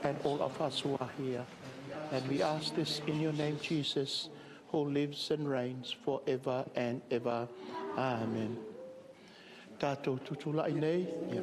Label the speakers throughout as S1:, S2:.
S1: And all of us who are here. And we ask this in your name, Jesus, who lives and reigns forever and ever. Amen. Tatou tutulai nei. Ia.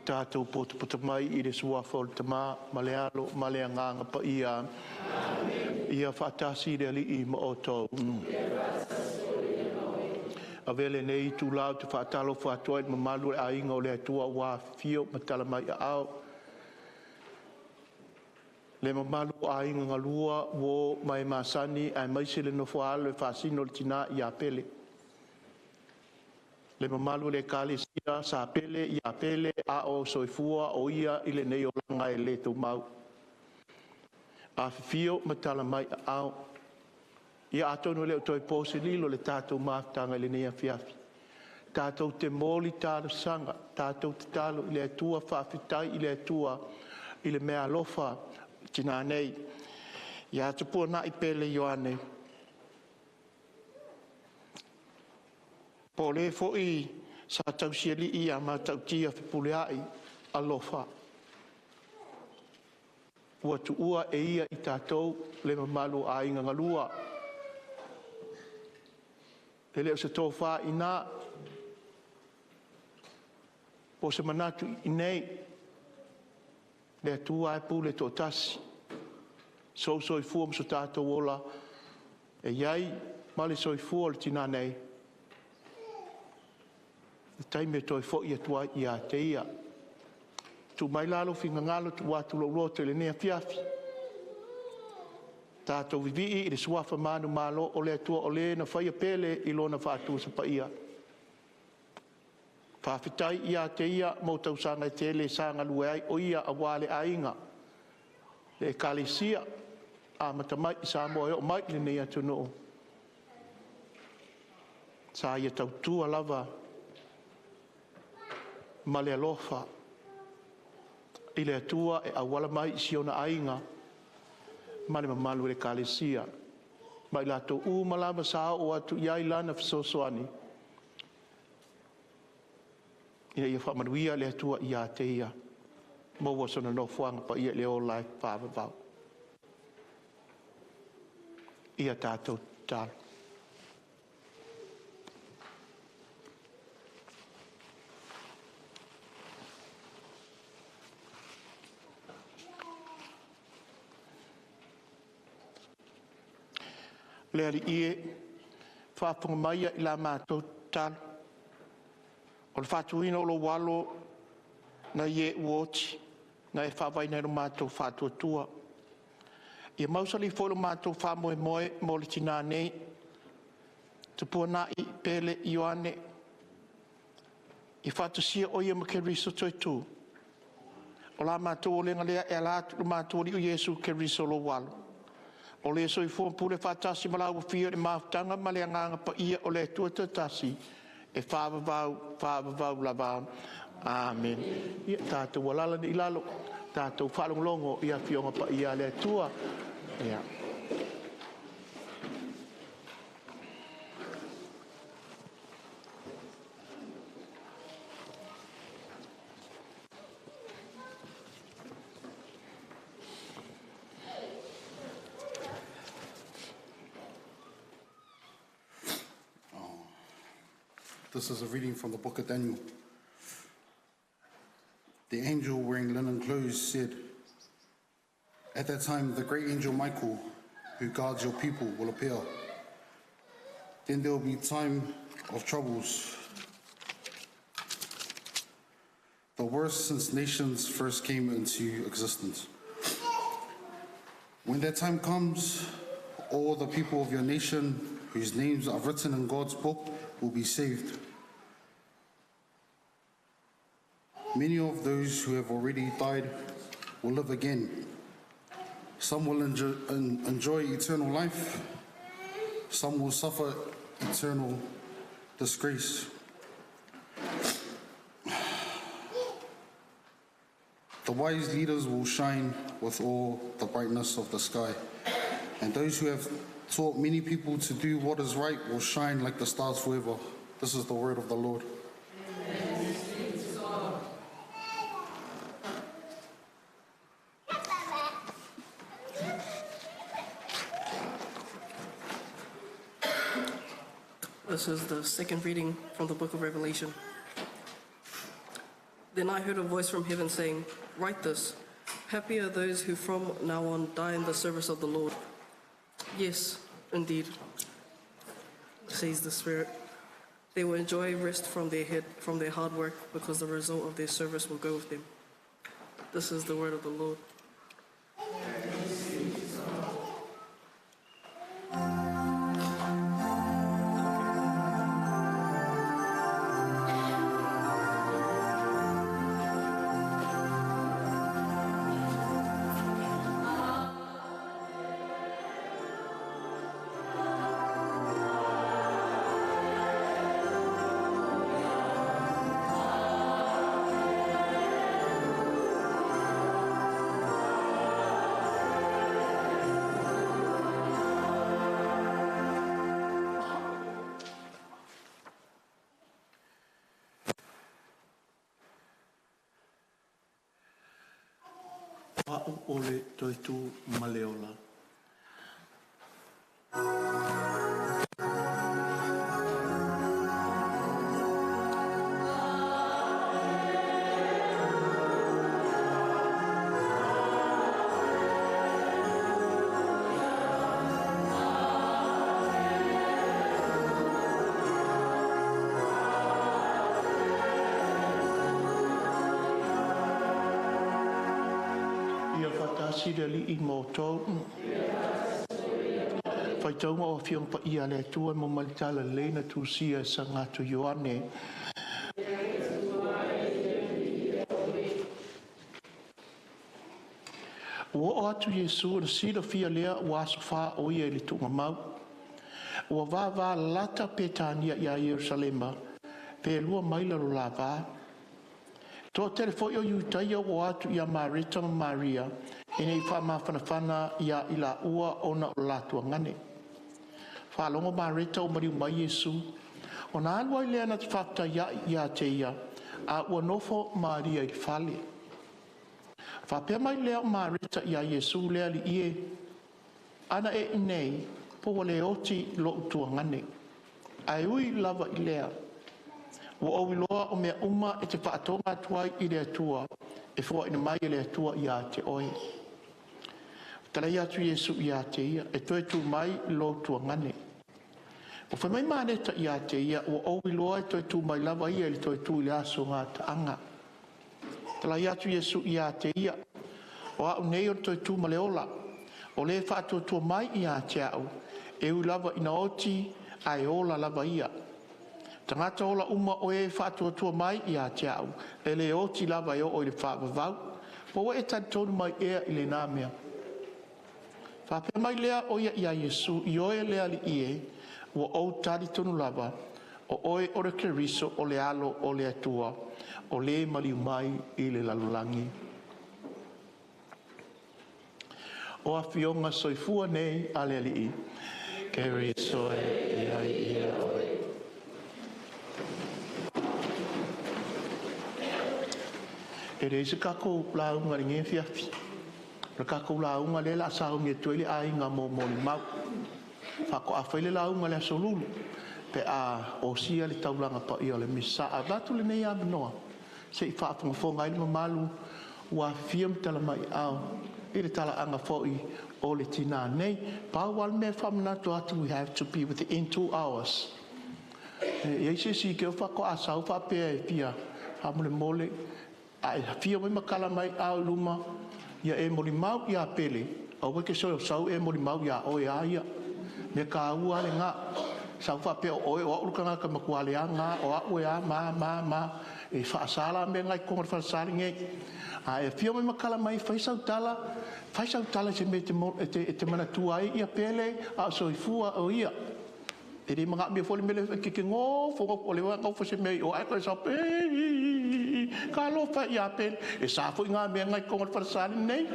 S1: Tatou poto mai i le Suafa o le Tama ma le Alo ma le Agaga Paia. Amene. Ia faatasi le Alii ma outou. Avea lenei itula ou te faatalofa atu ai i le mamalu o le aiga o le Atua ua afifio ma tala mai aao, le mamalu o aiga galua, uo ma e masani aemaise le nofo a alo e faasino i le tina ia Pele. Le mamalu i le Ekalesia Sa Pele ia Pele a o soifua o ia i lenei olaga e le tumau. Afifio ma tala mai aao. Ia atonu e le o toe po se lilo i le tatou mafutaga i lenei afiafi, tatou te momoli talosaga, tatou tatalo i le Atua, faafetai i le Atua i le meaalofa a le tina nei ia Tupuanai Pele Ioane. Po o le foi sa tausialii ia Matautia Fepuleai Alofa ua tuua e ia i tatou le mamalu o aiga galua. E le o se tofa i ina, po o se manatu i inei, o le Atua lava e pule toatasi i sou soifua ma so tatou ola, e i ai ma le soifua o le tina nei, i le taimi e toe foi atu ai ia te Ia. Tuu mai la lou finagalo, tuu atu lou loto i lenei afiafi, tatou vivii i le Suafa manumalo o le Atua, o Le na faia Pele i Lona faatusa paia. Faafetai ia te Ia mo tausaga e tele sa galue ai o Ia aua le aiga, le Ekalesia, amata mai i Samoa e oo mai i lenei atunuu. Sa ia tautua lava ma le alofa i le Atua e auala mai i si ona aiga ma le mamalu o le Ekalesia ma i latou uma lava sa oo atu i ai lana fesoasoani, ina ia faamanuia le Atua ia te ia, maua sona nofoaga paia i le ola e faavavau. Ia tatou tatalo. Le Alii e, faafofoga maia i la matou tatalo, o le faatuina o lou Alo nai e ua oti, na e faavaeina ai lo matou faatuatua. Ia mausali foi lo matou faamoemoe mo le tina nei, Tupuanai Pele Ioane, ia faatasia o ia ma Keriso toetū. O la matou olega lea e ala atu i lo matou Alii o Iesu Keriso lou Alo, o le soifua ma pule faatasi ma Laua Afio i le mafutaga ma le Agaga Paia o le Atua e Toatasi, e faavavau, faavavau lava. Amene. Ia tatou alaala nei i lalo, tatou faalogologo i Afioga Paia a le Atua. Ia.
S2: This is a reading from the book of Daniel. The angel wearing linen clothes said, At that time, the great angel Michael, who guards your people, will appear. Then there will be time of troubles, the worst since nations first came into existence. When that time comes, all the people of your nation whose names are written in God's book will be saved. Many of those who have already died will live again. Some will enjoy, enjoy eternal life, some will suffer eternal disgrace. The wise leaders will shine with all the brightness of the sky, and those who have taught many people to do what is right will shine like the stars forever. This is the word of the Lord.
S3: This is the second reading from the book of Revelation. Then I heard a voice from heaven saying, Write this Happy are those who from now on die in the service of the Lord. Yes, indeed, says the Spirit. They will enjoy rest from their, head, from their hard work because the result of their service will go with them. This is the word of the Lord.
S1: A'u o le toe tu ma le ola. Ia faatasi le Alii ma outou. Faitauga o Afioga Paia a le Atua e mai le Talalelei na tusia e Saga Ioane. Ua oo atu Iesu ona silafia lea ua asofa o Ia i le tuugamau. Ua vavalalata Petania ia Ierusalema pe 2 maila lo la va. Toatele foi o Iutaia ua o atu ia Mareta ma Maria ina ia faamafanafana ia i laua ona o le la tuagane. Faalogo Mareta ua maliu mai Iesu, ona alu ai lea na te faafetaiai ia te ia, a ua nofo Maria i le fale. Faapea mai lea o Mareta ia Iesu, “Le Alii e, ana e i inei, pe ua le oti lo'u tuagane. Ae ui lava i lea, ua ou iloa o mea uma e te faatoga atu ai i le Atua, e foaina mai e le Atua ia te oe.” Fetalai atu Iesu ia te ia, “E toe tu mai lou tuagane.” Ua fai mai Mareta ia te ia, “Ua ou iloa e toe tu mai lava ia i le toe tu i le aso gataaga.” Talai atu Iesu ia te ia, “O A'u nei o le toe tu ma le ola. O le faatuatua mai ia te A'u, e ui lava ina oti, ae ola lava ia. Tagata ola uma o e faatuatua mai ia te A'u, e le oti lava e oo i le faavavau. Po ua e talitonu mai ea i lena mea?” Faapea mai lea o ia ia Iesu, “Ioe le Alii e, ua ou talitonu lava, o Oe o le Keriso o le Alo o le Atua, o Le maliu mai i le lalolagi.” O Afioga Soifua nei a le Alii, Keriso e ia ia oe. E leai se tatou lauga i lenei afiafi. O le tatou lauga lea o le a sauni atu ai le aiga mo molimau. Faatoa fai le lauga i le Aso Lulu pe a osia le taulaga paia o le Misa. Ae avatu lenei avanoa se i faafogafoga ai le mamalu ua afifio ma tala mai aao i le talaaga foi o le tina nei. Pau lava le mea e faamanatu atu, we have to be within 2 hours. E i ai se isi faatoa sau faapea e fia faamolemole, a e afio mai ma tala mai aao i luma, ia e molimau ia Pele, aua e te soona sau e molimau ia oe lava ia. O le mea taua lava lena, sau faapea o oe o au le tagata matua leaga lava, o au e a ma a ma a. E faasa la mea na i totonu o le falesa lenei. A e afio mai ma tala mai e fai sau tala, fai sau tala i se mea e te manatua ai Pele a o soifua o ia. E le manaomia foi le mea lea e te nofo nofo ua leva ona tau fai se mea i o ae toe sau, talofa e ia Pele. E sa foi na mea na i totonu o le falesa lenei.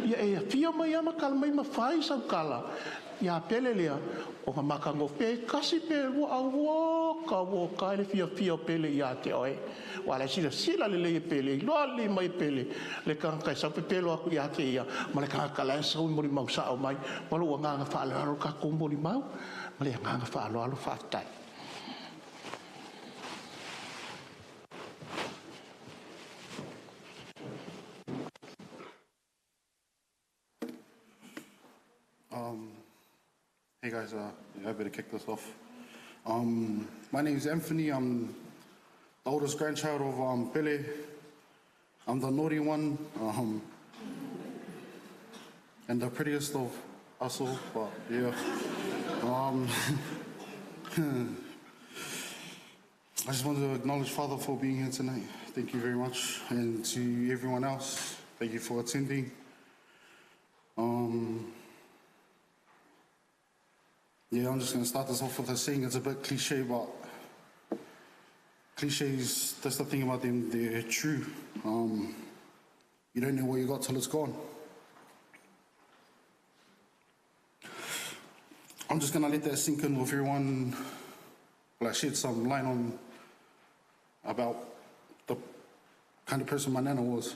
S1: Ia e afio mai lava ma tala mai ma fai sau tala ia Pele lea ona matagofie. Pe tasi pe lua, aua tauota e le fiafia o Pele ia te oe, aua o la e silasila lelei e Pele, e iloa lelei mai e Pele le tagata e sau pepelo atu ia te ia ma le tagata la e sau e molimau sao mai. Ma lou agaga faaaloalo, tatou molimau ma le agaga faaaloalo. Faafetai.
S2: Hey guys, yeah, I better kick this off. My name is Anthony. I'm the oldest grandchild of Pele. I'm the naughty one and the prettiest of us all, but yeah. I just want to acknowledge Father for being here tonight. Thank you very much. And to everyone else, thank you for attending. Yeah, I'm just going to start this off with a saying. It's a bit cliche, but cliches, that's the thing about them, they're true. You don't know what you got till it's gone. I'm just going to let that sink in with everyone. Well, I shed some light on about the kind of person my nana was.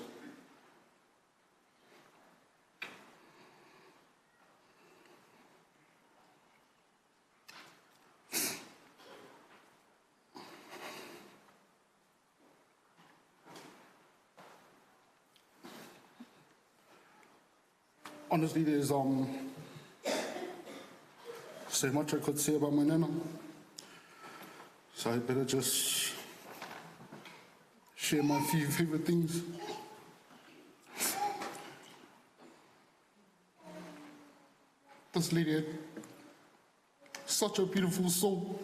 S2: Honestly, there's so much I could say about my nana. So I better just share my few favorite things. This lady had such a beautiful soul.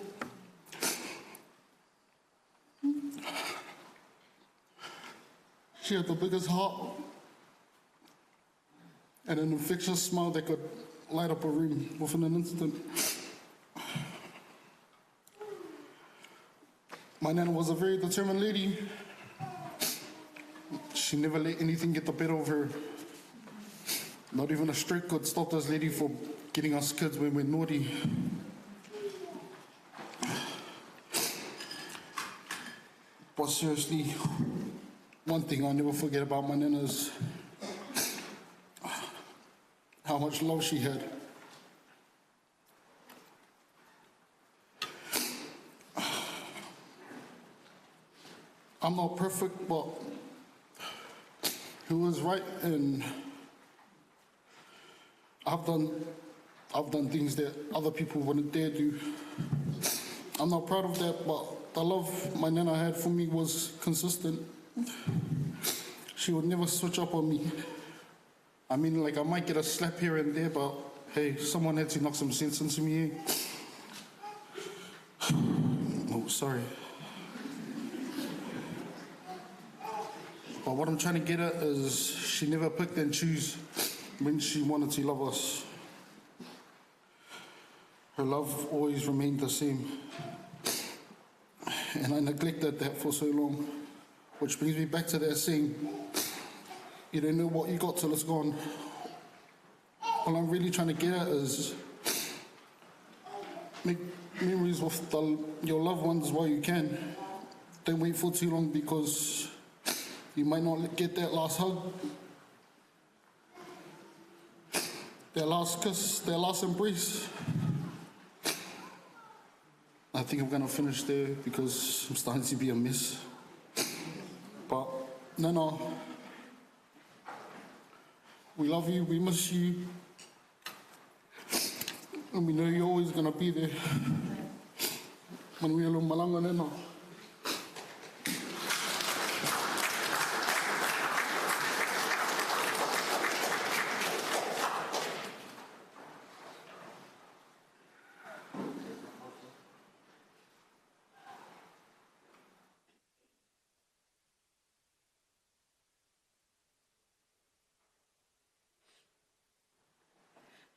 S2: She had the biggest heart and an infectious smile that could light up a room within an instant. My nana was a very determined lady. She never let anything get the better of her. Not even a stroke could stop this lady from getting us kids when we're naughty. But seriously, one thing I'll never forget about my nana is how much love she had. I'm not perfect, but who is right? And I've done things that other people wouldn't dare do. I'm not proud of that, but the love my nana had for me was consistent. She would never switch up on me. I might get a slap here and there, but hey, someone had to knock some sense into me. Oh, sorry. But what I'm trying to get at is she never picked and chose when she wanted to love us. Her love always remained the same. And I neglected that for so long, which brings me back to that saying, you don't know what you got till it's gone. All I'm really trying to get at is make memories with your loved ones while you can. Don't wait for too long because you might not get that last hug, that last kiss, that last embrace. I think I'm going to finish there because I'm starting to be a mess. But Nana, we love you, we miss you, and we know you're always going to be there. Manuia lo malanga, Nana.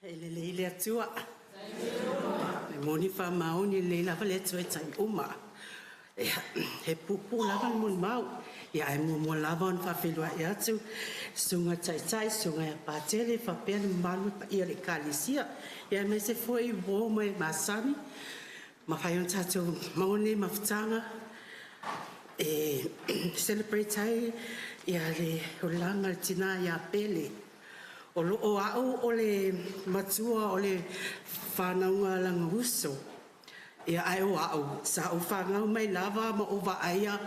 S4: E le le ile atua. E moni wha maoni le lava le atua e tai uma. E, he pupu lava le moni mau. Ia ai mua mua lava ona faafeiloai e atu. Susuga taitai, susuga ia Patele, faapea le mamalu ma le paia o le Ekalesia. Ia aemaise foi uo ma e masani. Mafai ona tatou maua lenei mafutaga e celebrate ai ia le olaga le tina ia Pele. O loo a'u o le matua o le fanauga lana uso. Ia ae o a'u sa ou fanau mai lava ma ou vaaia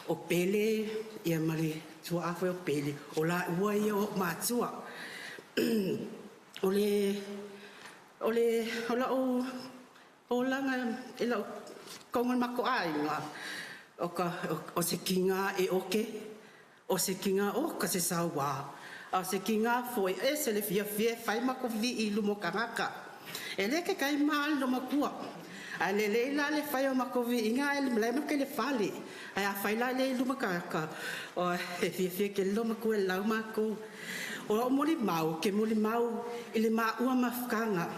S4: o Pele ia ma le tuaa foi o Pele o laua ia o o'u matua. O le O le o la'u olaga i la'u toga ma to'aiga o ka o se tiga e oke, o se tiga oka se sauā, a o se tiga foi e ese le fiafia e fai ma vi'i i luma o tagata. E lē kaikai ma le matua ae lelei la le fai o matou vi'iga ae lae matou i le fale, ae afai la e le i luma o tagata, oi e fiafia tele loomatua e lau matou. O la'u molimau, ou te molimau i le maua mafutaga,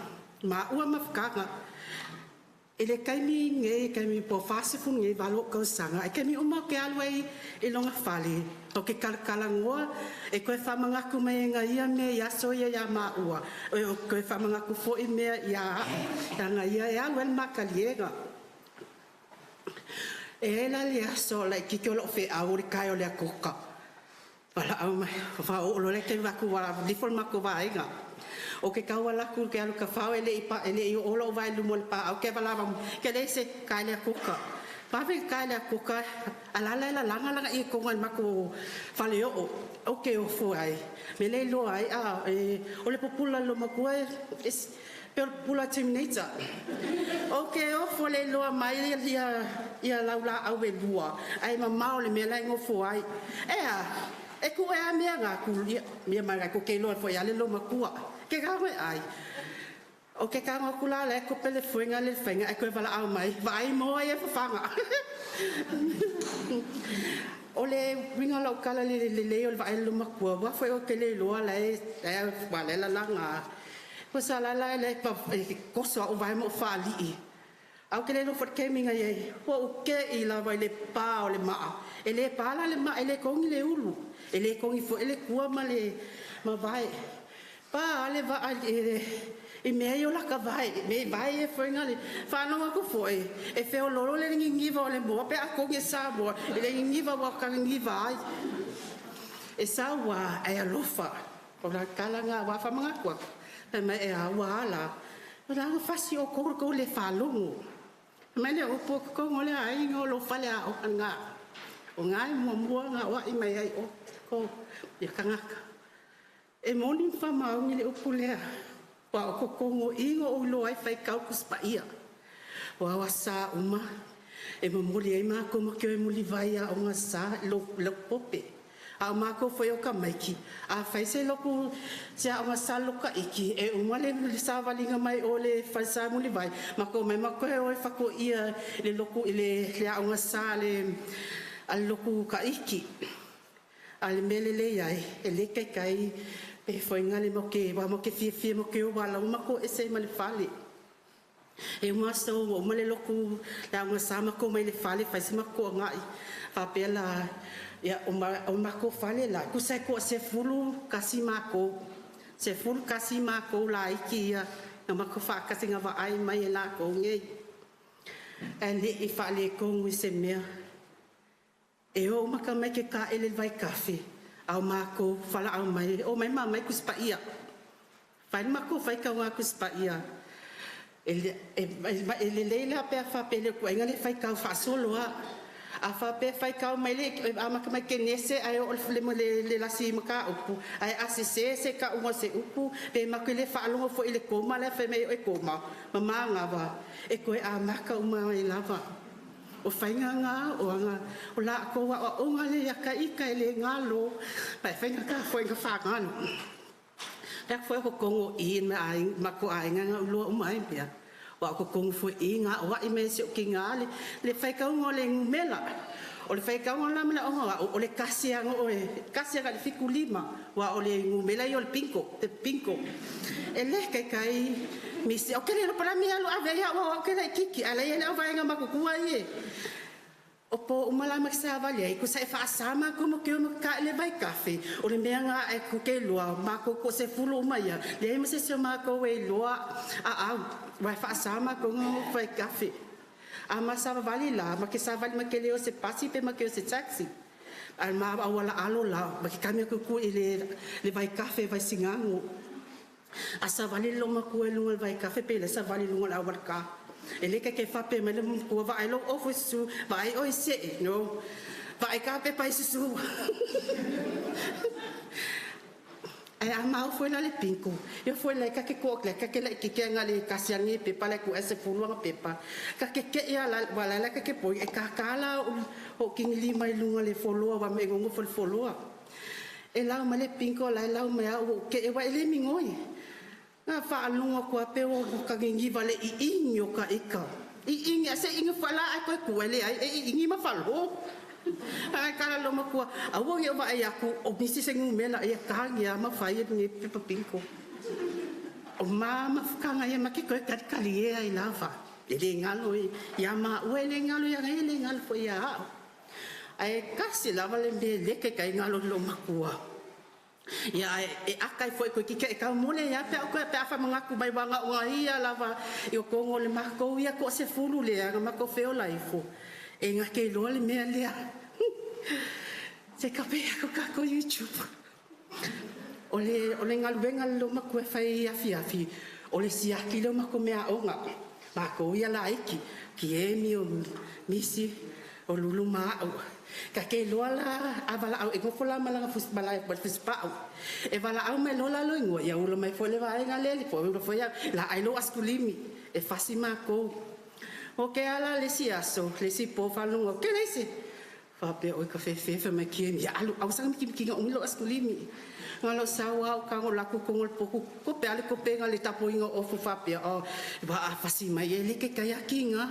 S4: maua mafutaga i le taimi nei, taimi po o 40 nei 8 o'u tausaga, ae taimi uma ou te alu ai i lona fale ou te talatalanoa e toe faamanatu mai e na ia mea i aso ia iā maua, e toe faamanatu fo'i mea ia a'u leaga ia e alu ai le ma taliega. E i ai la le aso laitiiti o lo'u fe'au o le tae o le atoka, valaau mai faaoo loa le taimi vaeatu ua lifo le matou vaega. Ou te tau alu atu ou te alu i le tafao e le'i oo lo'u vae i luma o le paau ae valaau mai, “Lese tae le atoka.” Vave ona tae le atoka a la e lalaga lana ietoga i le matou faleoo. Ou te ofo ai, mea lea e iloa ai o le pupula o le loomatua e pei o le pupula o le Terminator. Ou te ofo i le iloa mai ia laulaau e lua ae mamao le mea la e nofo ai. Ea, e tuu ea mea na ia ma tou te iloa foi lava le loomatua ke tago e ai. Ou te tago atu la la e tope le foega le faiga ae toe valaau mai, “Vaai moa ia e fafaga.” O le uiga o lau tala i le lelei o le vaai a le loomatua aua foi ou te le iloa la e lalaga a, la la e toso a'u vae ma ou faalii ae ou te le iloa foi le taimi na iai, ua ou te'i lava i le pa o le maa. E le pa la le maa e le togi le ulu, e le togi foi le tua ma le vae, pa a le vaa i mea ia o lata vae, vae ia foi na le faalogo atu foi e feololo le niniva o le moa pe a togi e Samoa i le niniva ua tagniniva ai. E sauā ae alofa. O le tala lena aua faamanatu atu fai mai ea ua ala la ona fasi outou i le tou le faalogo. Fai mai le upu, o totonu o le aiga o lou faleaoga lena, o lena e muamua ona aoai mai ai outou ia tagata. E moni ma faamaoni le upu lea, aua o totonu o i na ou iloa ai faitau le Tusi Paia. O Aso Sa uma e momoli ai matou mate o e mulivai i Aoga Sa i Lautipope, a o matou foi o tamaiti, a fai se lotu se Aoga Sa i le lotu Taiti, e uma le savaliga mai o le falesa Mulivai, matou omai matou toe o e fatoia le lotu i le Aoga Sa a le lotu Taiti. A o le mea lelei ai e le taitai e foi le matou aua matou te fiafia matou te o aua o la ua matou o ese ai ma le fale. E uma aso ua uma le lotu le Aoga Sa matou omai i le fale fai se matou toagai faapea la ia, o matou fale la tusa e toa 11 matou, 11 matou laiti ia na matou faatasi na vaai mai e latou nei, ae lei faaletonu i se mea. E o uma tamaiti e taele i le vaitafe, a o matou valaau mai, “Omai ma aumai Tusi Paia.” Fai le matou faitauga Tusi Paia. E lelei la pe a faapea i le tuuaiga lea e faitau faasolo a. A faapea e faitau mai le amata mai Kenese ae oo i le lasi mataupu ae a sese se tauga o se upu pe matou te le faalogo foi i le koma la e fai mai ai oe koma ma manava e toe amata uma mai lava. O faiga na o aga o latou aoaoga lea ia te ita e le galo ma e faigata foi ona faagalo. Le atu foi o totonu o i i matou aiga na ou iloa uma ai mea, aua o totonu foi i i na aoai mai ai e si ou tina le faitauga o le numera. O le faitauga la ma le aoga o a'u o le 1 lava 1 agai i le 75, aua o le numera ia o le bingo, the bingo. E le taitai misi, ou te le iloa po o le a le mea e alu ave ai a'u aua o a'u ou te laitiiti ae la e i ai le auvaega matutua ia. O po uma la ma te savali ai, tusa e faasa matou matou te o matou taele vaitafe. O le mea lena e tou te iloa, matou toasefulu uma ia, leai ma se isi o matou e iloa aau, aua e faasa matou ona o vaitafe. A ma savavali la, ma te savali ma te le o i se pasi pe ma te o i se taxi. Ae ma auala alo la, ma te kami atu i le vaitafe Vaisigano. A savali le loomatua i luga o le vaitafe pe le savali i luga o le auala car. E le taitai faapea mai le matua, “Vaai lou ofu e susu, vaai oe e see.” No. Vaai ka pepa e susu. Ai a mau foi la le pinko. Ia foi la ka ke ko la ka ke la ke ke nga le kasi angi pepa la ku ese fulu nga pepa. Ka ke ke ia la wala la ka ke poi e ka kala o kingi lima i lunga le foloa wa me ngongo fo le foloa. E lau ma le pinko la e lau me au ke e wa ele mingoi. Nga whaalunga kua pe o ka ngingiwa le i ingi o ka ika. I ingi ase ingi whala ai koe kuele ai e i ingi ma whalo. Ai kala lo makua aua nge o vai aku o misi se ngumela ia kangi a ma whai e nge pepa pinko. O mama whakanga ia ma ke koe kari kari e ai lava. E le ngalo e ia ma ue le ngalo ia ngai le ngalo fo ia au. Ai kasi lava le me leke kai ngalo lo makua. Ia e akai foi koe ki ke kau mole ia pe koe pe afa mangaku mai wanga o ia lava i o kongo le mako ia ko se fulu le anga mako feo la ifo. E ngā ke loa le mea lea. Se ka pe ako ka ko YouTube. O le ngaluenga le loma koe whai afi afi. O le siaki loma ko mea onga. Mako ia la iki. Ki e mi o misi o lulu maau. Ka ke loa la avala au e ngofo la malanga fus malai bal fus pau. E vala au mai lola lo ingoa ia ulo mai fo le vaenga le le fo ulo fo ia la ai lo askulimi e fasi mako. O ke ala le si aso le si po falunga ke le si. Fa pe o ka fe fe fe mai ki mi alu au sang ki ki nga lo askulimi. Ngalo sawa o ka ngo la ku ko poku ko pe ale ko pe nga le tapo inga o fu fa pe o ba a fasi mai e le ke kaya ki nga.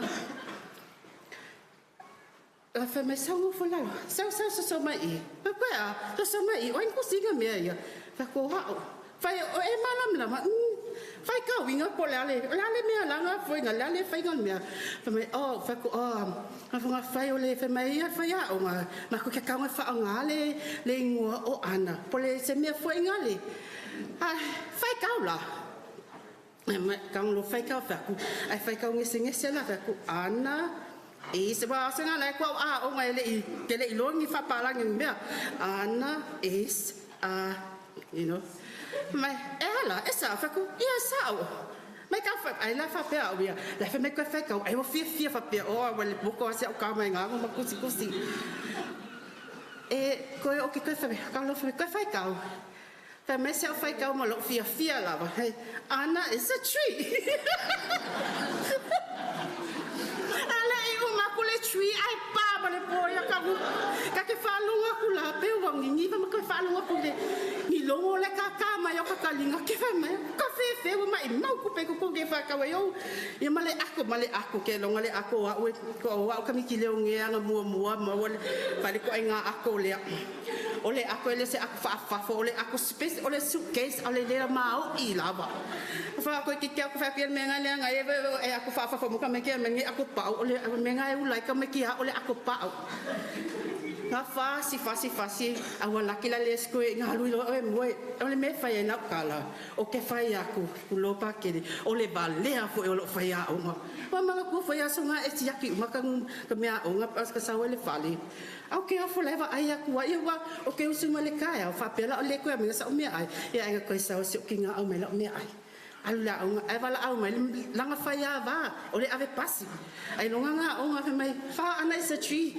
S4: La fe mai sau ngo fo lalo. Sau sau so so mai i. Pa pa a, so so mai i. O ingo singa mea ia. Fa ko ha o. Fai o e malam lama. Fai ka winga ko le ale. Le ale mea langa foi nga le ale fai nga mea. Fa mai o fa ko o. Nga fa nga fai o le fa mai ia fai a o nga. Ma ko ke ka nga fa o nga le le ingoa o ana. Po le se mea foi nga le. Ai fai ka la. Ma ka lo fai ka fa ku. Ai fai ka ngese ngese la fa ku ana. E se wa se nga le kwa a o ngai le i ke le i longi fa pala ngi mea. Ana is a you know. Mai e hala e sa fa ku ia sa o. Mai ka fa ai la fa pe a ia. La fa mai ko fa ka ai o fia fia fa pe o wa le boko se o ka mai nga ma kusi kusi. E ko o ke ko fa ka lo fa ko fa ka. Fa mai se o fa ka ma lo fia fia la va. Hey, Ana is a tree. Ala e o makule tree ai pa ma le po ia ka ku ka ke fa lunga ku la pe wa ngi ngi ma ke fa lunga ku le ni longo le ka ka ma yo ka ka linga ke fa ma ka fe fe wa mai mau ku pe ku ku ke fa ka wa yo ia ma le ako ke longa le ako wa we ko wa ka mi ki le nge anga mua mua ma wa fa le ko ai nga ako le o le ako le se ako fa fa fo o le ako space o le suitcase o le le ma o i la ba fa ko ki ke ako fa ke me nga le nga e e ako fa fa fo mo ka me ke me ngi ako pa o le me nga e u lai ka me ki ha o le ako pa o nga fasi fasi fasi a wa la ki la le sko e nga lu lo e mo o le me fa e na kala o ke fa ya ku ku lo pa ke o le ba le a fo e o lo fa ya o nga wa ma ku fa ya so nga e ti ya ki ma ka ka me a o nga pas ka sa o le fa le au ke o fo le va ai ya ku wa ia wa o ke usu ma le ka ya fa pe la o le ko me sa o me ai ia ai ko sa o se ki nga o me la o me ai alu la o ai va la au mai langa fa ya va o le ave pasi ai longa nga o nga mai fa ana is a tree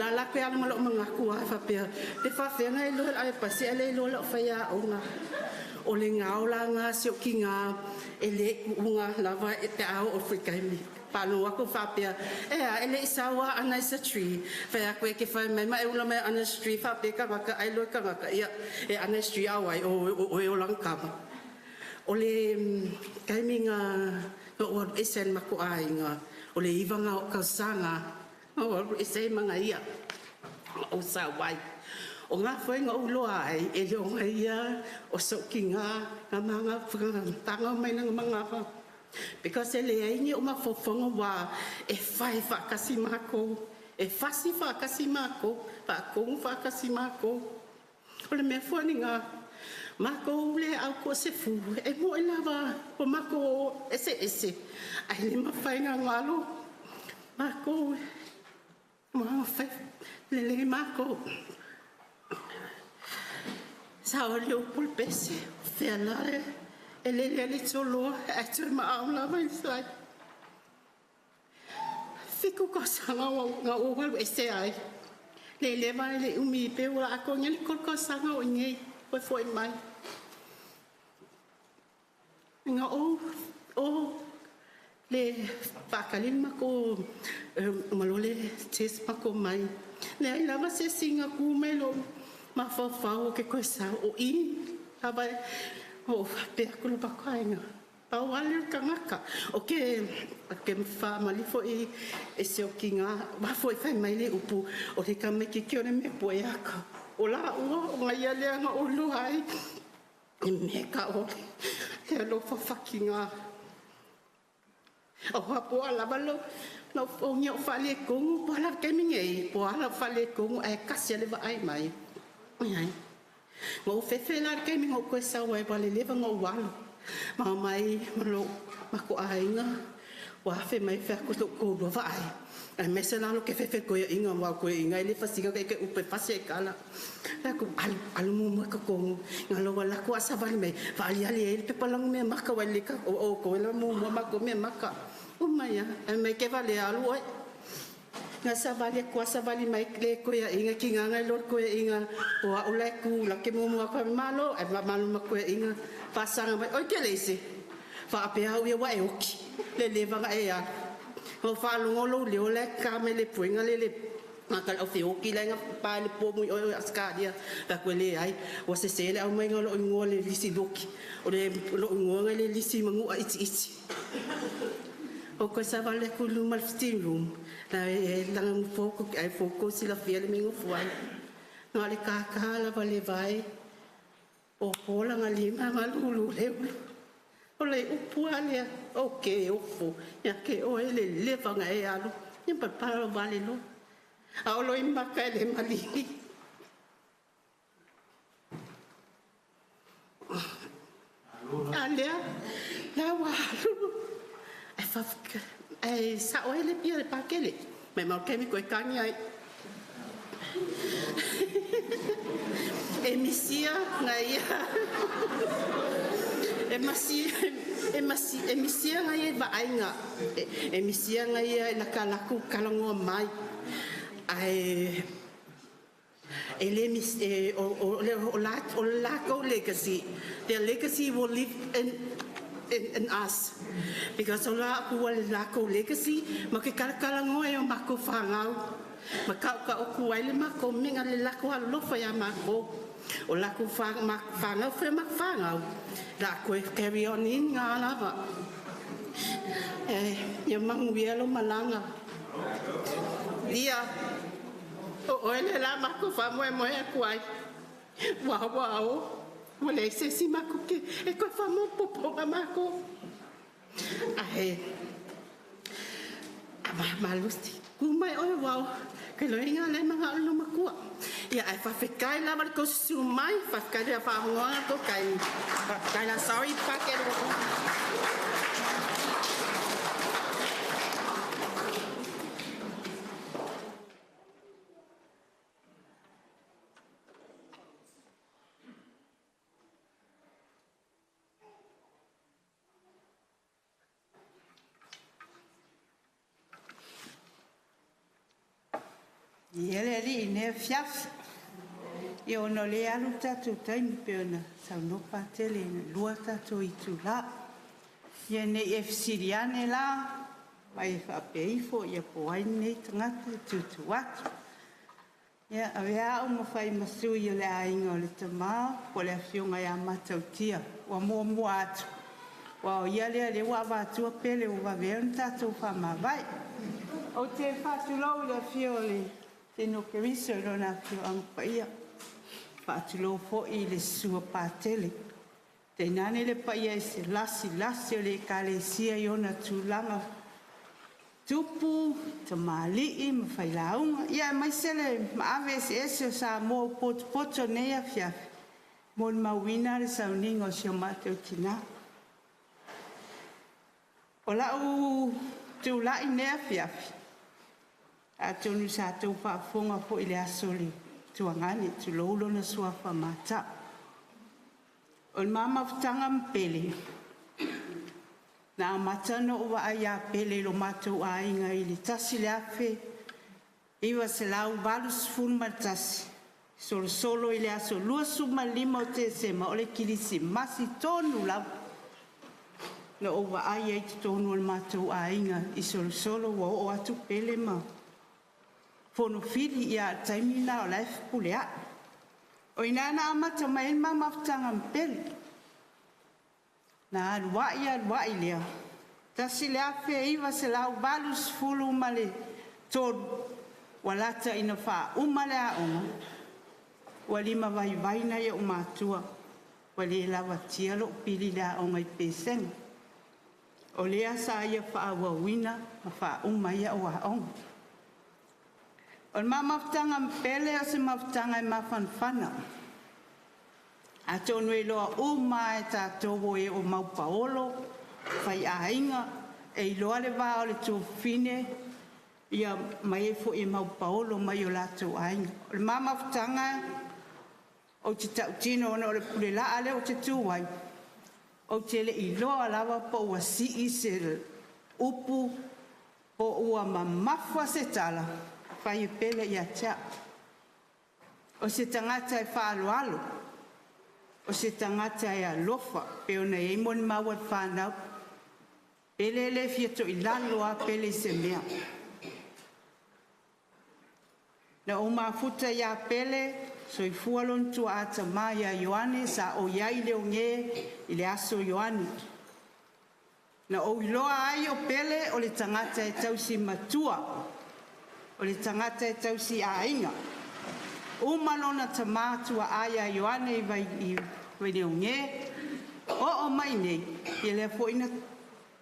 S4: la la ke ala malo manga ku ai fa pe te fa fe nga lo ave pasi ale lo lo fa ya o nga o le nga o la nga se o ki nga e le unga la va e te au o fika mi palo ako fa pe e a ele isawa ana is a tree fa ya ko ke fa mai ma e ula mai ana tree fa pe ka ka ai lo ka ka ia e ana tree au ai o o o lang ka o le kaiminga o esen mako ainga o le ivanga o kausanga o ese manga ia o sa wai o ngā whainga o loa ai e le onga ia o soki ngā ngā manga whakatanga mai nanga manga wha because e le ai ni o mafofonga wā e whai whakasi mako e whasi whakasi mako whakongu whakasi mako o le mea fuani ngā mako le au ko se fu e mo e lava o mako ese ese ai le mawhai ngā ngalo mako ma whai le le mako sa o le upul pese fea la e le le le tolo e tu ma au lava i sai fiku ko sanga o ngā o walu ese ai le le vai le umi pe ua ako ngeli kol ko sanga o ngei. Koe fo'i mai. Nga o o le whakalin mako malole test mako mai. Le ai lava se singa ku mai lo ma fau o ke koe sa o i lava o pe aku lo pakainga. Pau ale o kangaka. O ke ke wha malifo i e se o ki ngā wafo i whai mai le upu o te ka mai ki o le me poe aka. O la ua o ngai ale anga o loa ai. E me ka o le alofa whaki ngā. O hoa po ala valo no o ngi o fale kongu po ala ke minge po ala fale kongu e kasi le va ai mai. Ai. Ngo fefe la ke mingo ko sa wa wale le ngo walo. Ma mai lo ma ko ainga wa fe mai fe ko to ko lo va ai. Ai me se la lo ke fefe ko inga wa ko inga ile fasiga ke ke upe fase kala. La ko al al mu mo ko ko ngalo wala ko asa vali me va ali ali ele pe palang me maka wa le ka o o ko le mu mo ma ko me maka. O mai ai me ke vale alu oi. Nga sa vali ko sa vali mai le ko ya inga ki nga ngai lo ko ya inga o a ole ku la ke mu mo ko malo e ma malo ma ko ya inga fa sanga mai oi ke le se. Fa pe au ia wa e oki. Le le vanga e ya. O fa lungo lo le o le ka me le puenga le le nga ka au oki le nga pa le po mu o askaria ta ko le ai o se se le au mai lo ngo le lisi loki o le lo ngo le lisi mangu a iti iti o ko sa vale ku lu mal steam room la e la ngu foko ai foko si la fia le mingu fuai nga le ka ka la vale vai o pola nga lima nga lulu le o le upu ale o ke o fo ya ke o ele le nga e alu ni pa pa lo vale lo a o lo imaka le malili alea la wa alu e fa e sa o ele pia le pakele me mau ke mi ko e kangi ai e misia nga ia e masi e masi e misia nga ia vaaiga e misia nga ia la kalaku kalagoa mai ae e le mis e o o o la o lakou legacy. Their legacy will live in us. Because o la ua le lakou legacy ma ke kalakalagoa e o makou fagau ma kau ai le makou mega le lako alofa iā makou o lakou fagau fe ma fagau la koe carry on in ngā lava e ia maguia lo malaga ia o oe le la makou faamoemoe aku ai ua ua o ua leai se isi makou ke e koe faamopopoga makou ae malosi ku mai oe wao ke loinga le manga o makua ia ai whawhekai lava le kosusu mai whawhekai le whaahongoa ko kai whawhekai la sorry pake
S5: Ia le alii i lea afiafi. Ia ona o lea e alu le tatou taimi pei ona saunoa Patele ina lua tatou itulā. Ia ne i e fesili ane la ma e faapea ifo ia po o ai lenei tagata e tutu atu. Ia avea au ma fai ma sui o le aiga o le tama po o le afioga ia Matautia ua muamua atu. Aua o ia lea lea ua avatua pele ua vave ai ona tatou faamavae. Ou te faatulou i le afio o le Tino Keriso i lona afioaga paia. Faatulou foi i le susu a Patele. Tainane le paia i se lasilasi o le Ekalesia i ona tulaga tupu, tamalii ma failauga, ia aemaise le maave eseese o Samoa ua potopoto i lenei afiafi, molimauina le sauniga o si o matou tina. O lau tulai i lenei afiafi, atonu sa outou faafofoga foi i le aso o le tuagane, tulou lona suafa matau. O le ma mafutaga ma Pele, na amata ona ou vaai ia Pele i lo matou aiga i le 1981. Solosolo i le aso 25 o Tesema o le Kilisimasi tonu lava na ou vaai ai i totonu o le matou aiga i Solosolo ua oo atu Pele ma Fonofili, ia a o le taimi lena o la e fepuleai. O i ina na amata mai ai le ma mafutaga ma Pele. Na alu ai alu ai lea, 1983 ua lata ina faauma le aoga, ua limavaivai nai o'u matua ua le lavatia lo'u pili i le aoga i Pesega. O lea sa ia faaauauina ma faauma ai au aoga. O le ma mafutaga ma Pele o se mafutaga e mafanafana. Atonu e iloa uma lava e tatou o e ua maupaolo, faiaiga, e iloa le va o le tuafafine ma e foi e maupaolo mai o latou aiga. O le ma mafutaga ou te tautino ona o le Pule laa lea ou te tu ai, ou te le i iloa lava po ua sii se upu po ua mamafa se tala fai e Pele ia te a'u. O se tagata e faaaloalo, o se tagata e alofa pei ona i ai molimau a le fanau. Pele e le fia toilalo lava Pele i se mea. Na ou mafuta ia Pele, soifua lona tuaa tama ia Ioane sa ou i ai i Leoge i le aso Ioane. Na ou iloa ai o Pele o le tagata e tausi matua, o le tagata e tausi aiga. Uma lona tama tuaa ia Ioane i Vaileoge, oo mai i inei, ia lea foi na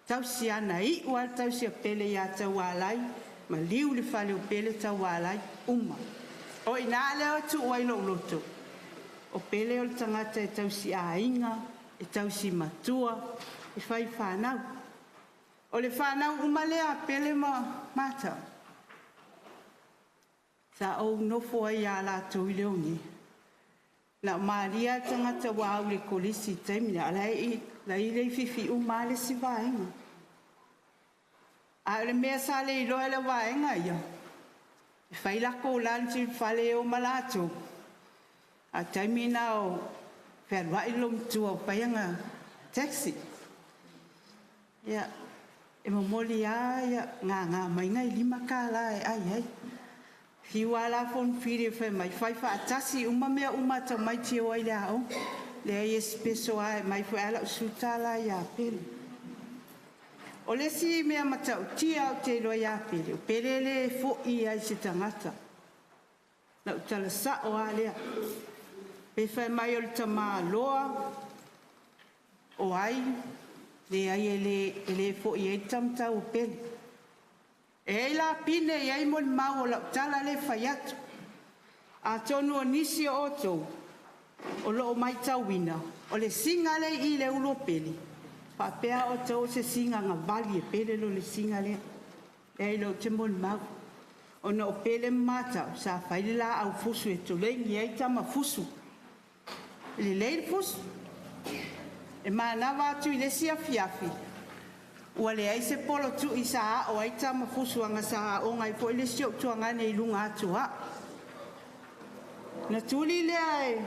S5: tausi lava na iu lava le tausi a Pele ia Taualai, maliu i le fale o Pele Taualai, uma. O i ina lea e tuu ai lou loto, o Pele o le tagata e tausi aiga, e tausi matua, e fai fanau. O le fanau uma lea a Pele ma Mata'u sa ou nofo ai ia latou i Leoge, na o Maria lava le tagata ua au i le kolisi i le taimi lea, a o la e i Leififi uma lava le isi vaega. A o le mea sa le iloa e le vaega ia, e fai latou lunch i le fale e o ma latou, a o le taimi lena o fealuai le loomatua ua fai ana taxi. Ia, e momoli lava gaga mai nai $5 e ai ai. Fiu lava la Fonifili e fai mai, fai faatasi uma mea uma a tamaiti e o ai i le aoga. Leai e espeso lava, e aumai foi lava lau $10 ia Pele. O le isi mea matautia ou te iloa ia Pele, o Pele e le foi lava i se tagata. O lau tala sao lava lea. Pe fai mai o le tamaloa o ai, leai e le foi i ai le taumatau o Pele. E i ai la Pine e i ai molimau o lau tala lea e fai atu. Atonu o nisi o outou o lo o matauina, o le siga lea e i i le ulu o Pele, faapea outou o se siga na vali e Pele le siga lea. Leai ou te molimau, ona o Pele ma Mata'u sa fai le laau fusu e tulei ai tama fusu. E lelei le fusu. E manava atu i le isi afiafi ua leai se polotu'i sa a'o ai tama fusu aga sa aoga ai foi le isi o'u tuagane i luga atu o a'u. Na tuli lea e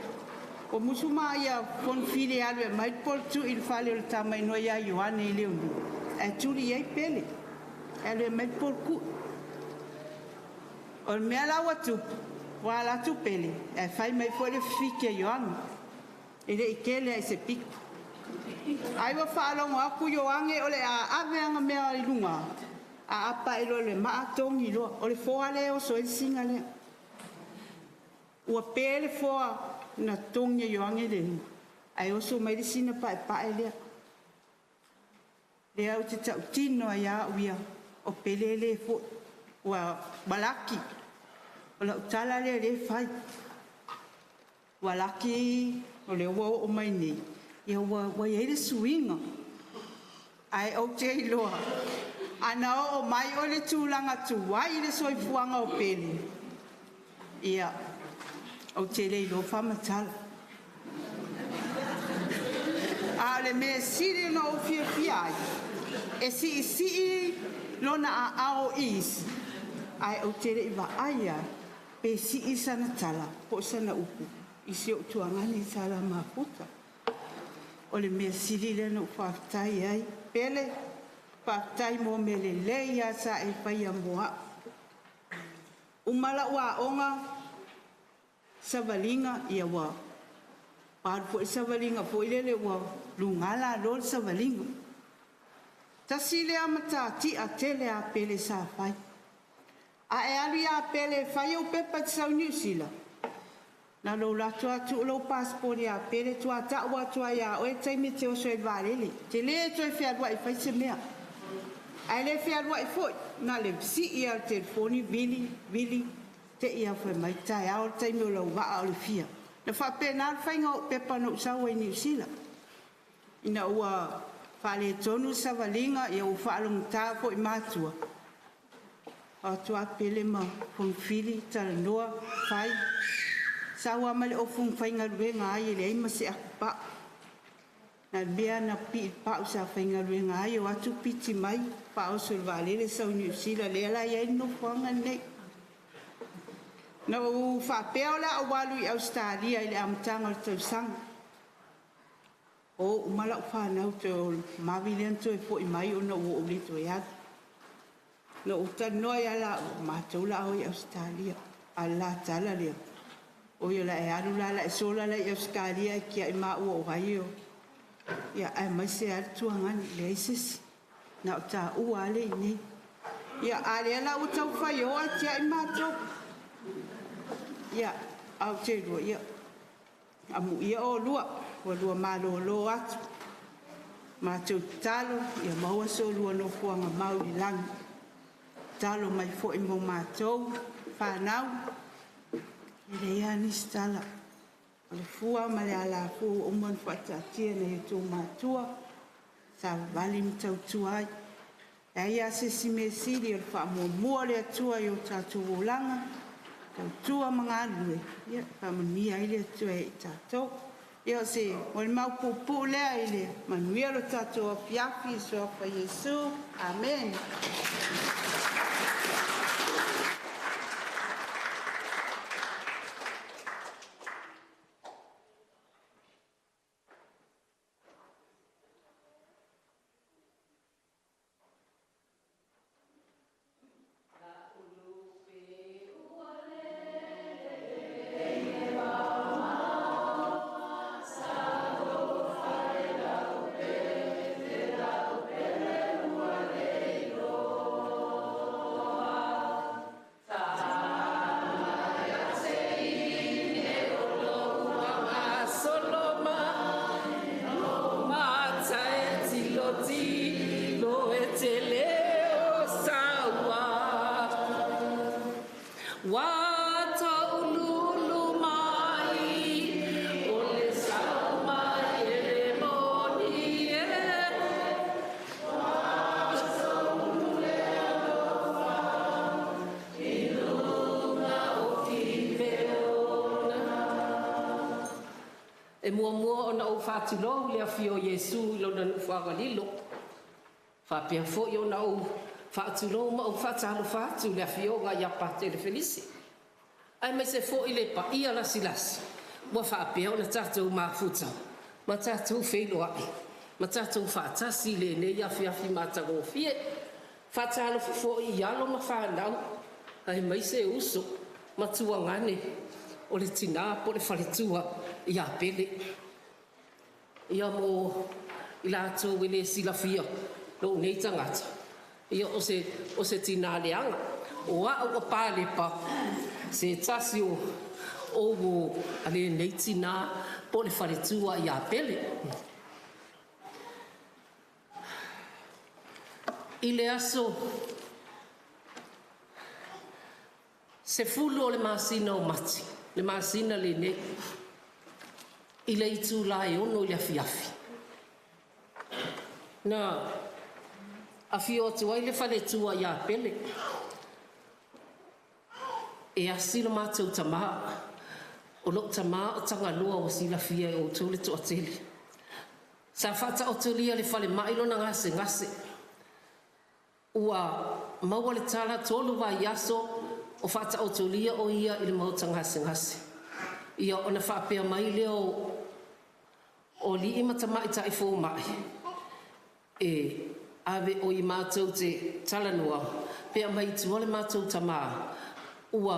S5: o Musu ma ia Fonifili e alu e aumai le polotu'i i le fale o le tama igoa ia Ioane i Leoge ae tuli i ai Pele e alu e aumai le polotu'i. O le mea la ua tupu, ua alu atu Pele ae fai mai foi le fifiki a Ioane, e le i tele lava i se pito. Ai ua faalogo atu Ioane o le a ave ana mea i luga, aapa ae loa i le maa togi loa. O le foa lea e oso ai le siga lea. Ua pe le foa na togi e Ioane le ae oso mai le sina paepae lea. Lea ou te tautino ai lava au ia, o Pele e le foi, ua laki. O lau tala lea o lea e fai. Ua laki o lea ua oo mai nei, ia ua i ai le suiga. Ae ou te iloa, ana oo mai o le tulaga tuai le soifuaga o Pele, ia, ou te le iloa faamatala. A o le mea sili ona ou fiafia ai, e siisii lona aao i isi, ae ou te le i vaai lava Pe sii sana tala po o sana upu i si ou tuagane i Salamafuta. O le mea sili lea na ou faafetai ai. Pele, faafetai mo mea lelei lava sa e faia mo au. Uma lau aoga, savaliga, ia ua alu foi le savaliga foi lele ua luga lalo le savaliga. Tasi lea matatia tele a Pele sa fai. A e alu ia Pele e fai ou pepa e te sau i Niu Sila, na o lou alu atu lava tuu lou pasipoti ia Pele faatoa tau atu lava ia oe le taimi e te oso ai i le vaalele. E te le toe fealuai e fai se mea. Ae le fealuai foi, na o le sii lava o le telefoni vili, vili, te i lava fai mai, taeao le taimi o lau vaa o le fia. Na faapena le faiga o ou pepa na ou sau ai i Niu Sila. Ina ua faaletonu le savaliga, ua faalogogata foi i matua, o atu lava Pele ma Fongafili talanoa, fai, sau lava ma le ofu na faigaluega ai e leai ma se apupau. Na o le mea lava na pipii i le pau sa faigaluega ai, o atu piti mai, faaoso i le vaalele sau i Niu Sila, lea la e i ai le nofoaga lenei. Na ou faapea o le a ou alu i Ausetalia i le amataga o le tausaga, o uma lau fanau, toe o Mavi lea na toe foi mai ona ua ou le toe alu. Na ou talanoa ia laua, o matou o le a o i Ausetalia. A o le la tala lea, oi o le a e alu la o le a e sola la i Ausetalia ae tiai maua o ai o... Ia, aemaise lava le tuagane, leai se isi, na o taua lava lea e i inei. Ia, a o lea la ua tau fai o ae tiai matou. Ia, ae ou te lua, ia, amuia oulua, ua lua malolo atu. Matou tatalo ia maua so oulua nofoaga mau i le lagi. Tatalo mai foi mo matou fanau. E leai lava nisi tala. O le fua ma le alafua ua uma ona faataatia e nai o outou matua, savavali ma tautua ai. E leai lava se isi mea e sili, o le faamuamua o le Atua i o tatou olaga, tautua ma galulue, ia faamanuia ai le Atua ia i tatou. Ia o se molimau puupuu lea i le manuia o le tatou afiafi i le Suafa o Iesu. Amene.
S4: E muamua ona ou faatulou i le afio o Iesu i lona nofoaga lilo. Faapea foi ona ou faatulou ma ou faatalofa atu i le afioga ia Patele Felisi, aemaise foi le paia lasilasi ua faapea ona tatou mafuta ma tatou feiloai ma tatou faatasi i lenei afiafi matagofie. Faatalofa foi i alo ma fanau aemaise uso ma tuagane o le tina po o le faletua ia Pele. Ia mo i latou e le silafia lou nei tagata, ia o se, o se tina leaga. O au o Palepa, se tasi o ou a lenei tina po o le faletua ia Pele. I le aso 10 o le masina o Mati, le masina lenei, i le itula e 6 i le afiafi, na afio atu ai le faletua ia Pele e asi lo matou tamā. O lou tamā o Tagaloa ua silafia e outou le toatele. Sa faataotolia i le falemai lona gasegase. Ua maua le tala 3 vaiaso O faataotolia o ia i le maota gasegase. Ia ona faapea mai lea o alii ma tamaitai fomai e ave o i matou te talanoa pe aumai i tua le matou tamā ua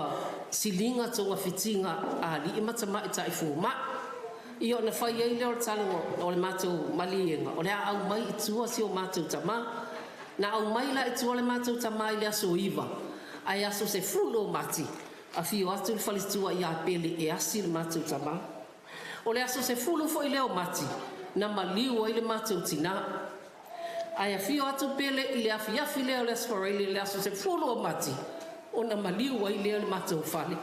S4: siliga togafitiga a alii ma tamaitai fomai. Ia ona fai ai lea o le tala o le matou maliega o le a aumai i tua si o matou tamā. Na aumai la i tua le matou tamā i le aso 9, ae aso 10 o Mati afio atu le faletua ia Pele e asi le matou tamā. O le aso 10 foi lea o Mati na maliu ai le matou tinā. Ae afio atu Pele i le afiafi lea o le Aso Faraile i le aso 10 o Mati ona maliu ai lea i le matou fale.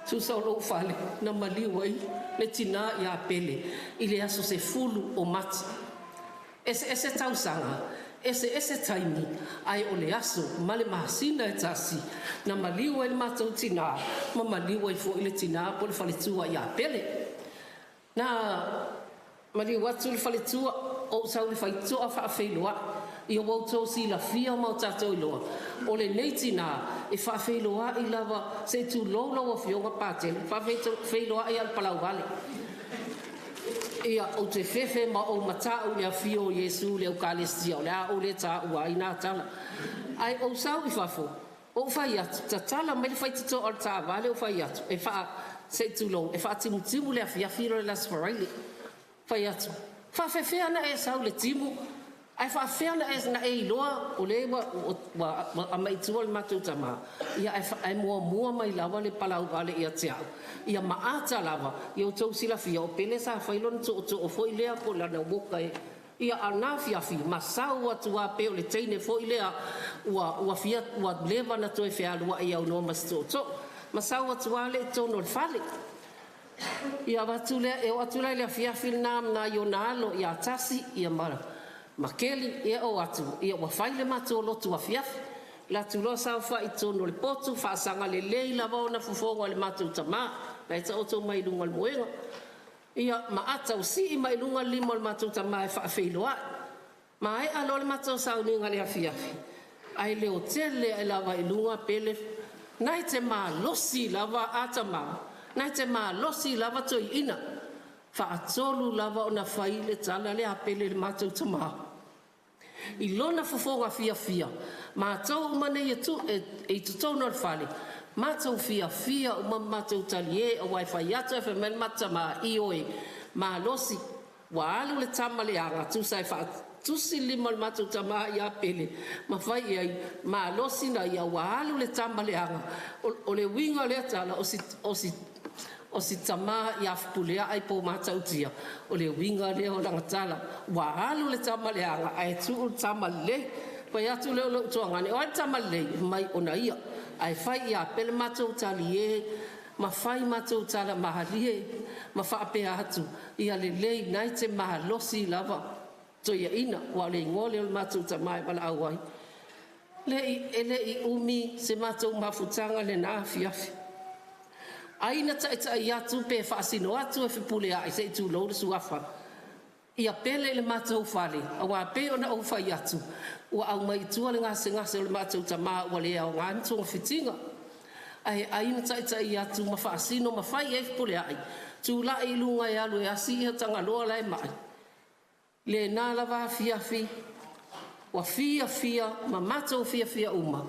S4: Tusa o lou fale na maliu ai le tinā ia Pele i le aso 10 o Mati. Eseese tausaga, eseese taimi, ae o le aso ma le masina e tasi na maliu ai le matou tinā ma maliu ai foi le tinā po o le faletua ia Pele. Na maliu atu le faletua, ou sau i le faitotoa faafeiloai. Ia ua outou silafia ma o tatou iloa, o lenei tinā e faafeiloai lava, se i tulou lau Afioga Patele, e faafeiloai lava i le palauvale. Ia, ou te fefe ma ou mata'u i le afio o Iesu i le Eukalesia, o le a ou le taua ai na tala. Ae ou sau i fafo, ou fai atu, tatala mai le faitotoa o le taavale ou fai atu, e faa, se i tulou, e faatimutimu le afiafi lea o le Aso Faraile. Fai atu, faafefea ona e sau i le timu ae faafefea ona e iloa o lea ua aumai i tua le matou tama? Ia ae muamua mai lava le palauvale ia te au, ia ma ata lava. Ia outou silafia o Pele sa fai lona tootoo foi lea po o lana woka e ia a o lena afiafi ma sau atu lava pei o le teine foi lea ua ua fia ua leva ona toe fealuai aunoa ma se tootoo ma sau atu lava lea i totonu o le fale. Ia avatu lea e oo atu la i le afiafi lena ma nai ona alo ia Tasi ia ma Keli ia oo atu ia ua fai le matou lotu afiafi. Alu atu loa saofai i totonu o le potu faasaga lelei lava ona fofoga o le matou tamā la e taoto mai luga o le moega. Ia ma ata ua sii mai i luga le lima o le matou tamā e faafeiloai. Maea loa le matou sauniga i le afiafi, ae leotele ae lava i luga Pele, na e te malosi lava a tama, na e te malosi lava toeaina. Faatolu lava ona fai le tala lea a Pele i le matou tamā. I lona fofoga fiafia, matou uma nei e i totonu o le fale, matou fiafia uma ma matou talie aua e fai atu ae fai mai le matou tamā, ioe, malosi, ua alu le tama leaga, tusa e faatusi le lima o le matou tamā ia Pele ma fai i ai, malosi na ia ua alu le tama leaga. O le uiga o lea tala, o si o si tamā ia Fepuleai po o Matautia, o le uiga lea o lana tala, ua alu le tama leaga ae tuu le tama lelei. Fai atu lea o lou tuagane, o ai le tama lelei? Fai mai o na ia. Ae fai ia Pele matou talie ma fai matou tala malie ma faapea atu, ia lelei, na e te malosi lava toeaina, aua o le igoa lea o le matou tamā e valaau ai. E le i umi se matou mafutaga i lena afiafi. Ai na taitai atu pe faasino atu e Fepuleai se i tulou le suafa ia Pele i le matou fale, aua pei ona ou fai atu, ua aumai i tua le gasegase o le matou tamā ua le aoga ni togafitiga. Ae ai na taitai atu ma faasino ma fai i ai Fepuleai, tulai i luga e alu e asi Tagaloa la e mai. Lena lava afiafi ua fiafia ma matou fiafia uma,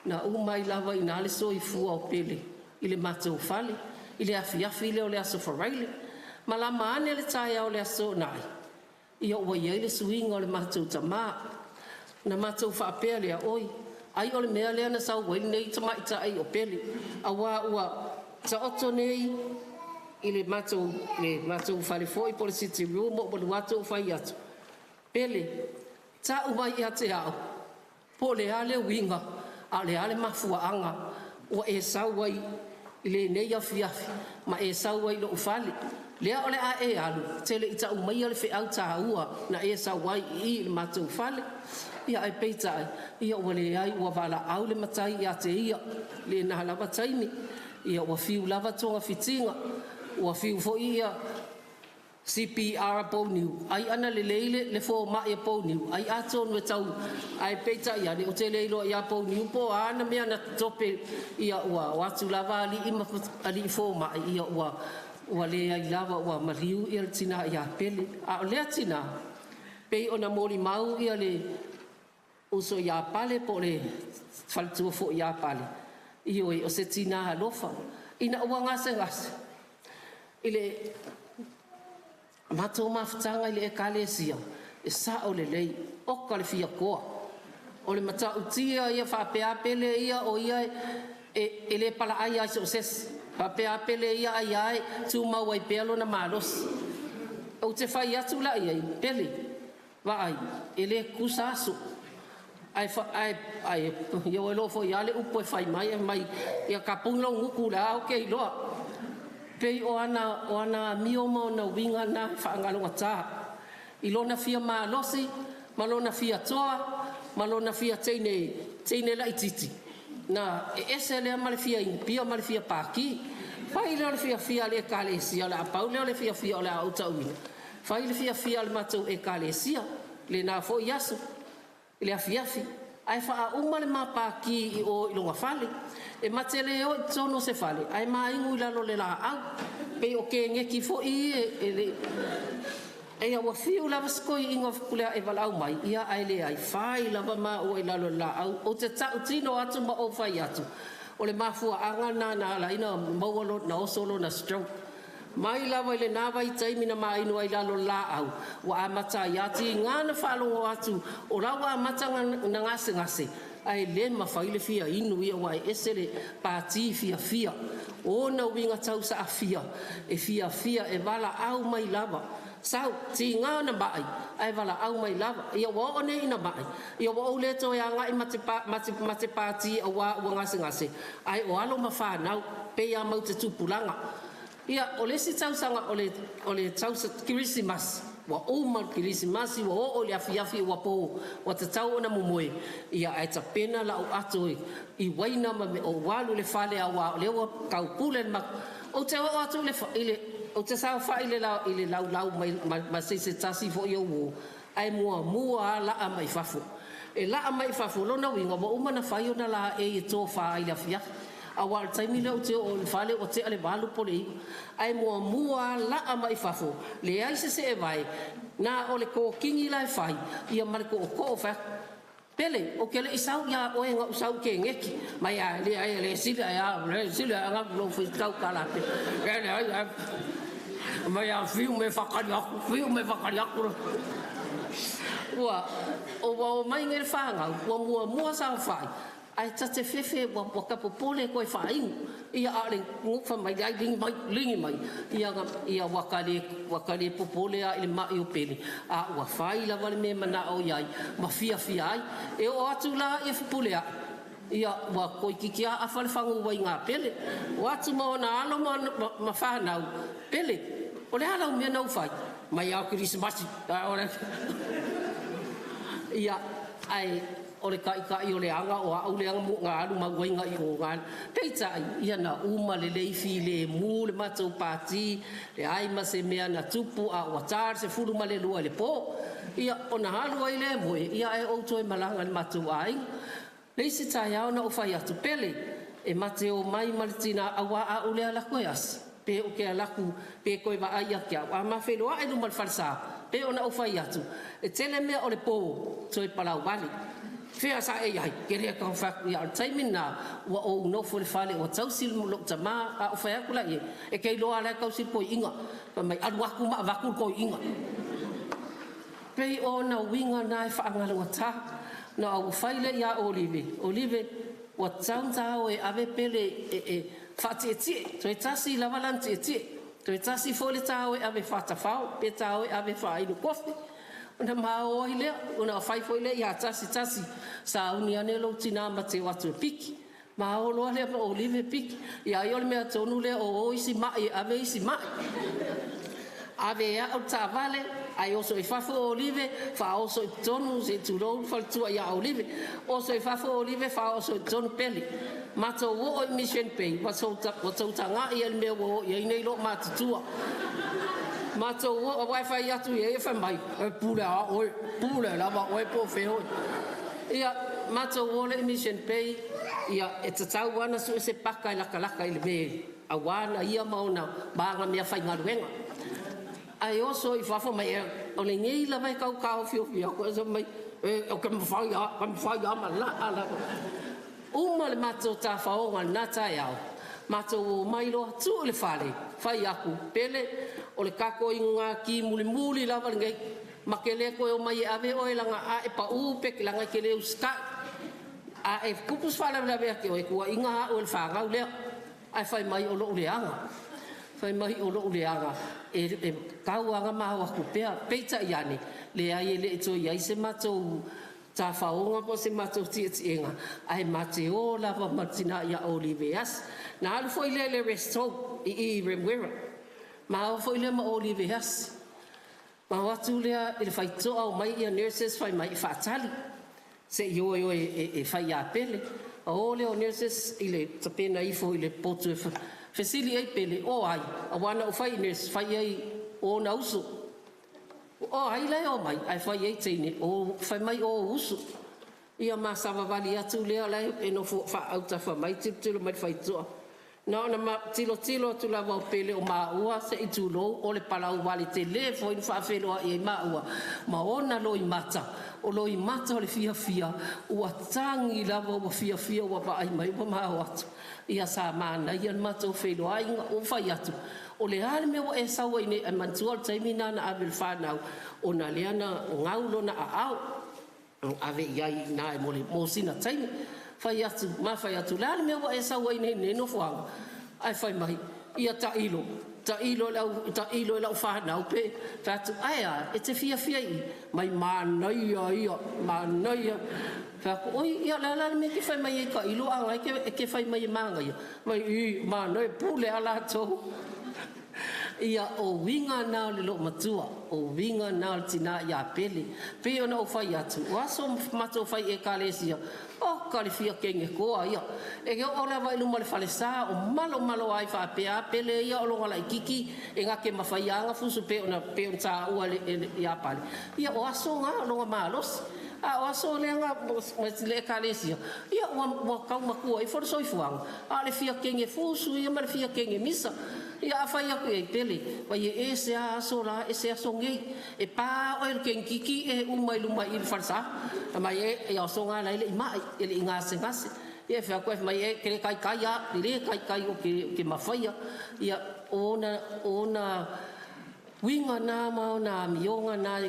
S4: na uma ai lava i ina le soifua o Pele i le matou fale i le afiafi lea o le Aso Faraile. Malama ane le taeao o le Aso Toonai, ia ua i ai le suiga o le matou tamā. Na matou faapea lea, oi, ai o le mea lea na sau ai lenei tamaitai o Pele, aua ua taoto nei i le matou fale foi po o le sitting room ou alu atu ou fai atu, Pele, tau mai ia te au, po o le a le uiga a o le a le mafuaaga ua e sau ai i lenei afiafi ma e sau ai i lou fale. Lea o le a e alu, e te le i tau maia le feau taua na e sau ai i i i le matou fale. Ia ae peitai, ia ua leai, ua valaau le Matai ia te ia i lena lava taimi. Ia ua fiu lava togafitiga, ua fiu foi ia
S6: CPR a Pouniu, ai ana lelei le fomai a Pouniu, ai atonu e tau ae peitai ane, ou te le iloa ia Pouniu po o a ana mea na tope ia ua o atu lava alii ma alii fomai ia ua leai lava ua maliu ia le tina ia Pele. A o lea tina, pei ona molimau ia le uso ia Pale po o le faletua foi ia Pale, ioe, o se tina alofa. Ina ua gasegase i le matou mafutaga i le ekalesia, e sao lelei, oka le fia koa. O le matautia ia faapea Pele ia o ia e le palaai lava i so o se isi. Faapea Pele ia ai lava e tumau ai pea lona malosi. Ou te fai atu la i ai, Pele, vaai, e le tutusa aso. Ae ia ua iloa foi lava le upu e fai mai, mai, ia tapuni lou gutu o lea lava ou te iloa. Pei o ana amio ma ona uiga na e faagalogata i lona fia malosi ma lona fia toa ma lona fia teine, teine laitiiti na e ese lea ma le fia inupia ma le fia pākī. Fai lea o le fiafia a le ekalesia o le a pau lea o le fiafia o le a ou tauina. Fai le fiafia a le matou ekalesia lena foi aso i le afiafi ae faauma le ma pākī i o i lona fale. E ma te le o i totonu o se fale ae ma inu i lalo o le laau. Pei o keneti foi ia e le Eia ua fiu lava si toeaina o Fepuleai e valaau mai, ia ae leai, fai lava maua i lalo o le laau. Ou te tautino atu ma ou fai atu, o le mafuaaga lena na ala ai ona maua na oso lona stroke. Mai lava i lena vaitaimi na ma inu ai i lalo o le laau, ua amata ai lava. Tiga na faalogo atu o la ua amata ona gasegase, ae le mafai le fia inu ia aua e ese le pati fiafia. O ona uiga tausaafia e fiafia e valaau mai lava. Sau, tiga ona mai ae valaau mai lava. Ia ua oo nei ina mai, ia ua ou le toe agai ma te pati aua ua gasegase, ae o alo ma fanau pei lava matou te tupulaga. Ia, o le isi tausaga o le tausaga kerisimasi, ua uma le kerisimasi ua oo i le afiafi ua po ua tatau ona momoe, ia ae tapena lau ato i uaina ma mea, ou alu i le fale aua o lea ua taupule le matou. Ou te oo atu i le ou te saofai i le laulau ma se tasi foi o uo, ae muamua lava laa mai fafo. E laa mai fafo, o lona uiga ua uma ona fai ona laei e tofa ai i le afiafi. Aua o le taimi lea ou te oo i le fale ua tea le 8 po o le 9. Ae muamua lava laa mai fafo, leai se seevae, na o le kokini la e fai ia ma le tootoo. Fai atu, Pele, ou te le i sau ia oe na ou sau i keneti. Mai a leai e le sili ai a le sili ai ngau lou whitau kalape. E leai ai. Mai a fiu me whakari aku, fiu me whakari aku. Ua, o ua o mai nei le whāngau, ua muamua saofai, ae ta te fefe ua ka popole koe faainu. Ia a o le gufa mai ai ligi mai, ligi mai. Ia, ia ua ka le, ua ka le popole a i le mai o Pele, a ua fai lava le mea e manao i ai ma fiafia ai. E oo atu la ia Fepuleai, ia ua toeitiiti lava afa le fagu uaiga a Pele. O atu ma ona alo ma, ma fanau, Pele, o le a lau mea na ou fai? Mai lava o kerisimasi. Ia, ae o le taitai o le aga o au lea na alu ma uaiga i o na. Peitai, ia na uma lelei filemu le matou pati, leai ma se mea na tupu a ua ta le 12 i le po. Ia, ona alu ai lea e moe, ia ae ou toe malaga i le matou aiga. Le isi taeao na ou fai atu, Pele, e ma te omai ma le tina aua a ou le alu atu e asi, pe ou te alu atu pe toe vaai ia te au. A ma feiloai i luma o le falesa, pei ona ou fai atu, e tele mea o le po toe palau vale. Fea sa e i ai? Ke le taumafai atu. Ia, o le taimi lena, ua ou nofo i le fale ua tausi lou tama, a ou fai atu la i ai, e te iloa lava o la e tausi le toeaina. Fai mai, alu atu ma avatu le toeaina. Pei o ona uiga na e faagalogata. Na ou fai lea ia Olive, Olive, ua tatau ona ta o e ave Pele e faatietie, toe tasi lava lana tietie, toe tasi foi le ta o e ave faatafao pe ta o e ave faainu kofi. Ona ma o ai lea, ona fai foi lea ia tasi tasi, sauni ane lou tina ma te o atu e piki. Ma o loa lea ma Olive piki. Ia ai o le mea tonu lea o o isi mai e ave isi mai. Ave e au le taavale, ae oso i fafo o Olive, faaoso i totonu, se i tulou le faletua ia Olive. Oso i fafo o Olive, faaoso i totonu Pele. Matou oo i Mission Bay, ua tou tagai i le mea ua oo i ai nei loomatutua. Matou o aua e fai atu i ai e fai mai, e pule lava oe, pule lava oe po o fea oe. Ia, matou o lea i Mission Bay, ia, e tatau lava ona sue se paka e latalata i le mea aua na ia ma ona ma ana meafaigaluega. Ae oso i fafo mai, o lenei lava e tau taofiofi atu, ae fai mai, ou te mafai lava, mafai lava ma laa lava. Uma le matou tafaoga i lena taeao, matou omai loa tuu i le fale, fai atu, Pele, o le tatou inugati mulimuli lava lenei, ma te le toe omai e ave oe leaga a e pau pe leaga e te le usitai. A e tupu se faalavelave ia te oe, e tuuaiina au e le fanau lea. Ae fai mai o lou leaga. Fai mai o lou leaga e tau lava ona ma o atu pea. Peitai ane, leai e le i toe i ai se matou tafaoga po o se matou tietiega, ae ma te o lava ma le tina ia Olive e asi. Na alu foi lea i le rest home i Remuera, ma o foi lea ma Olive e asi. Ma o atu lea i le faitotoa omai nurses fai mai e faatali se i o e o e fai ia Pele. O lea o nurses i le tapena ifo i le potu e fesili ai Pele, o ai? Aua na ou fai i nurse, fai ai o ona uso. O ai la e omai? Ae fai ai teine, o fai mai o uso. Ia ma savavali atu lea la e nofo faaautafa mai tilotilo mai le faitotoa. Na ona tilotilo atu lava o Pele o maua se i tulou o le palauale tele foi na faafeiloai ai maua ma ona loimata, o loimata o le fiafia, ua tagi lava ua fiafia ua vaai mai ua ma o atu. Ia sa manaia le matou feiloaiga, ua fai atu, o le a le mea ua e sau ai nei? Ae manatua o le taimi lena na ave i le fanau ona lea na gau lona aao, ave i ai i ina mo sina taimi. Fai atu, ma fai atu, o le a le mea ua e sau ai nei i lenei nofoaga? Ae fai mai, ia tailo, tailo i lau, tailo i lau fanau pe fai atu, ae a, e te fiafia i i? Mai manaia ia, manaia. Fai atu, oi, ia o le a la le mea e te fai mai ai tailo a o la e te fai mai e manaia? Mai, i, manaia, pule lava latou. Ia, o uiga na o le loomatua, o uiga na o le tina ia Pele. Pei ona ou fai atu, o aso matou fai Ekalesia, oka le fia kenetoa ia. E oo lava i luma o le falesa o malomalo ai faapea a Pele ia o lona laititi e na te mafaia ana fusu pei ona taua ia Pale. Ia o aso na o lona malosi. A o aso lea na le Ekalesia, ia ua taumatua ifo le soifuaga, a o le fia kege fusu ia ma le fia kege misa. Ia a fai atu i ai Pele, vai e ese a aso la, ese aso nei. E pa oe le kengiki e uma i luma i le falesa. Mai e e aso ngā lai le i mai, e le i ngase ngase. Ia e whia koe mai e ke kai kai a, le kai kai o ke mawhaia. Ia ona ona uiga nā ma ona amioga nā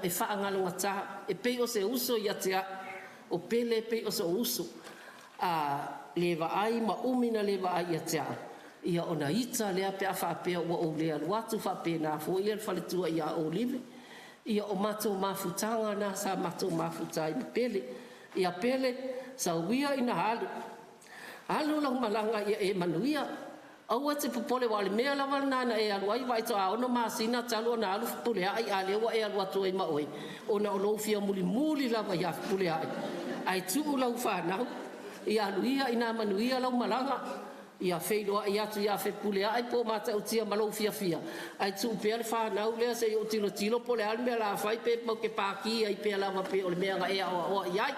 S6: e whaangalongata, e pei o se uso ia te au, o Pele e pei o se uso. A le vaai ma umi na le vaai ia te au, ia ona ita lea pe a faapea ua ou le alu atu faapena foi le faletua ia Olive. Ia o matou mafutaga na sa matou mafuta ai ma Pele. Ia Pele, sauia ina alu. Alu lau malaga ia e manuia. Aua te popole wa o le mea lava lena na e alu ai vaai toa 6 masina talu ona alu Fepuleai a lea ua e alu atu ai ma oe ona o lou fia mulimuli lava ia Fepuleai. Ae tuu lau fanau, ia alu ia ina manuia lau malaga. Ia feiloai atu ia Fepuleai po o Matautia ma lou fiafia, ae tuu pea le fanau lea se i ou tilotilo po o le a le mea o le a fai pe matou te paki ai pea lava pei o le mea na e aoaoa i ai.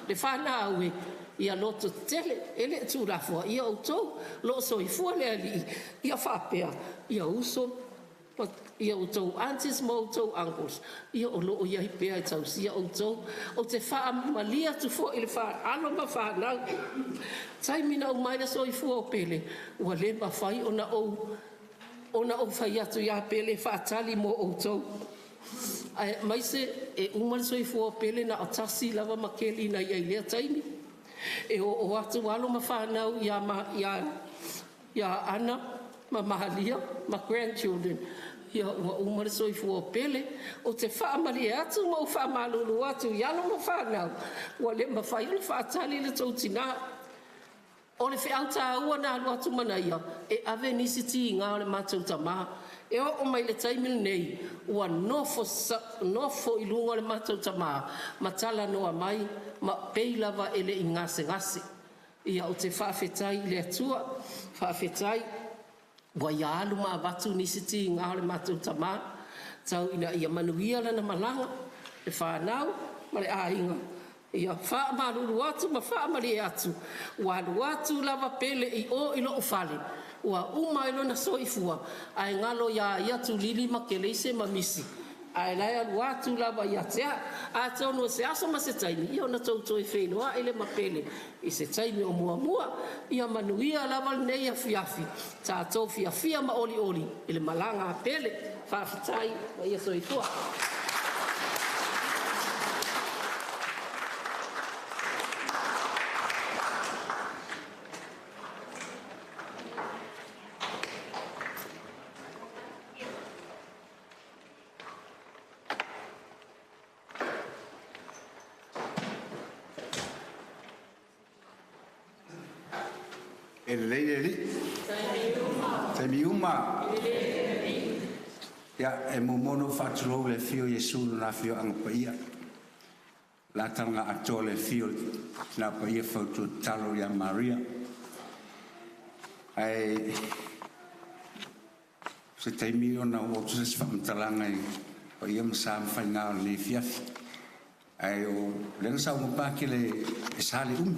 S6: Le fanau e, ia loto tetele, e le tuulafoaia outou, o lo o soifua le Alii, ia faapea, ia uso ia outou aunties ma outou uncles, ia o lo o i ai pea e tausia outou. Ou te faamalie atu foi i le alo ma fanau, taimi na uma ai le soifua o Pele, ua le mafai ona ou fai atu ia Pele e faatali mo outou. Ae maise e uma le soifua o Pele na o tasi lava ma keli na ia i lea taimi. E oo atu alo ma fanau ia, ma, ia, ia Ana ma Mahalia ma grandchildren. Ia ua uma le soifua o Pele, o te faamalie atu ma ou faamalulu atu i alo ma fanau, ua le mafai ona faatali le tou tinā. O le feau tāua na alu atu manaia, e ave nisi tiga o le matou tamā. E oo mai le taimi lenei, ua nofo, nofo i luga o le matou tamā, ma talanoa mai, ma pei lava e le i gasegase. Ia ou te faafetai i le Atua, faafetai. Ua ia alu ma avatu nisi tiga o le matou tamā, tau ina ia manuia lana malaga, le fanau ma le aiga. Ia faamalulu atu ma faamalie atu, ua alu atu lava Pele i o i lou fale, ua uma ai lona soifua ae galo ia ia Tulili ma Keleise ma Misi, ae la e alu atu lava ia te a'u. Atonu o se aso ma se taimi ia ona tou toe feiloai lea ma Pele i se taimi o muamua. Ia manuia lava lenei afiafi, tatou fiafia ma olioli i le malaga a Pele. Faafetai ma ia soifua.
S7: E lelei le Alii. Taimi uma. Ia, e muamua ona ou faatulou i le afio o Iesu i Lona Afioaga Paia, le latana atoa o le afio o le Tina Paia fautua tatalo ia Maria. Ae o se taimi ona oo atu lea o se faamatalaga i paia ma sa ma faiga o lenei afiafi. Ae o lea na saunoa Patele e sa le umi,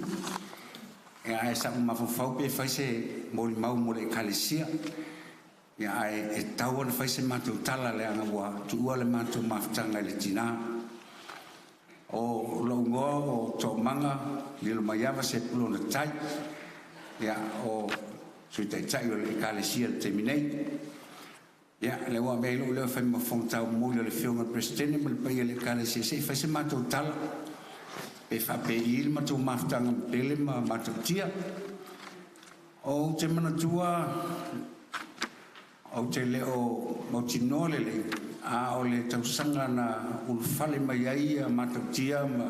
S7: ae sa ou mafaufau pe fai se molimau mo le Ekalesia. Ia ae e tatau ona fai se matou tala leaga ua tuua le matou mafutaga i le tina. O lou igoa o Toogamaga Lilomaiava Sepulona Tai, ia o le Sui Taitai o le Ekalesia i le taimi nei. Ia o lea ua avea ai lou leo e fai ma fofoga taumoli o le Afioga i le Peresetene ma le paia o le Ekalesia se i fai se matou tala pe faapei le matou mafutaga ma Pele ma Matautia. Ou te manatua ou te le o mautinoa lelei, a o le tausaga na ulufale mai ai Matautia ma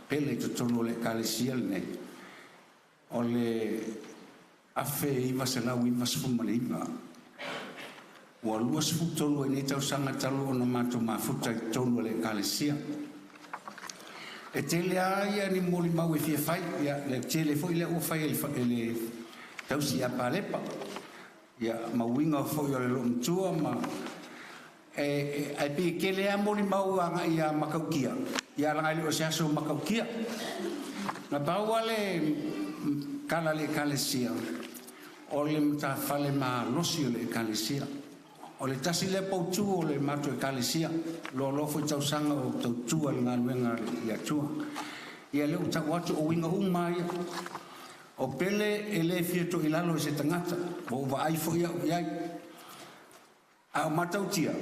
S7: Pele i totonu o le Ekalesia lenei, o le 1999. Ua 23 ai nei tausaga talu ona matou mafuta i totonu o le Ekalesia. E tele lava ia ni molimau e fia fai, ia le tele foi lea ua fai e le tausi ia Palepa, ia ma uiga foi o le loomatua ma ae pei e tele lava molimau agai ia Matautia, ia leaga e le o se aso Matautia. Na pau lava le tala a le Ekalesia, o le matafale malosi o le Ekalesia. O le tasi lea poutu o le matou Ekalesia, loaloa foi tausaga o tautua i le galuega a le Atua. Ia lea ua tau atu o uiga uma lava ia. O Pele e le fia toilalo i se tagata, ua ou vaai foi au i ai. A o Matautia,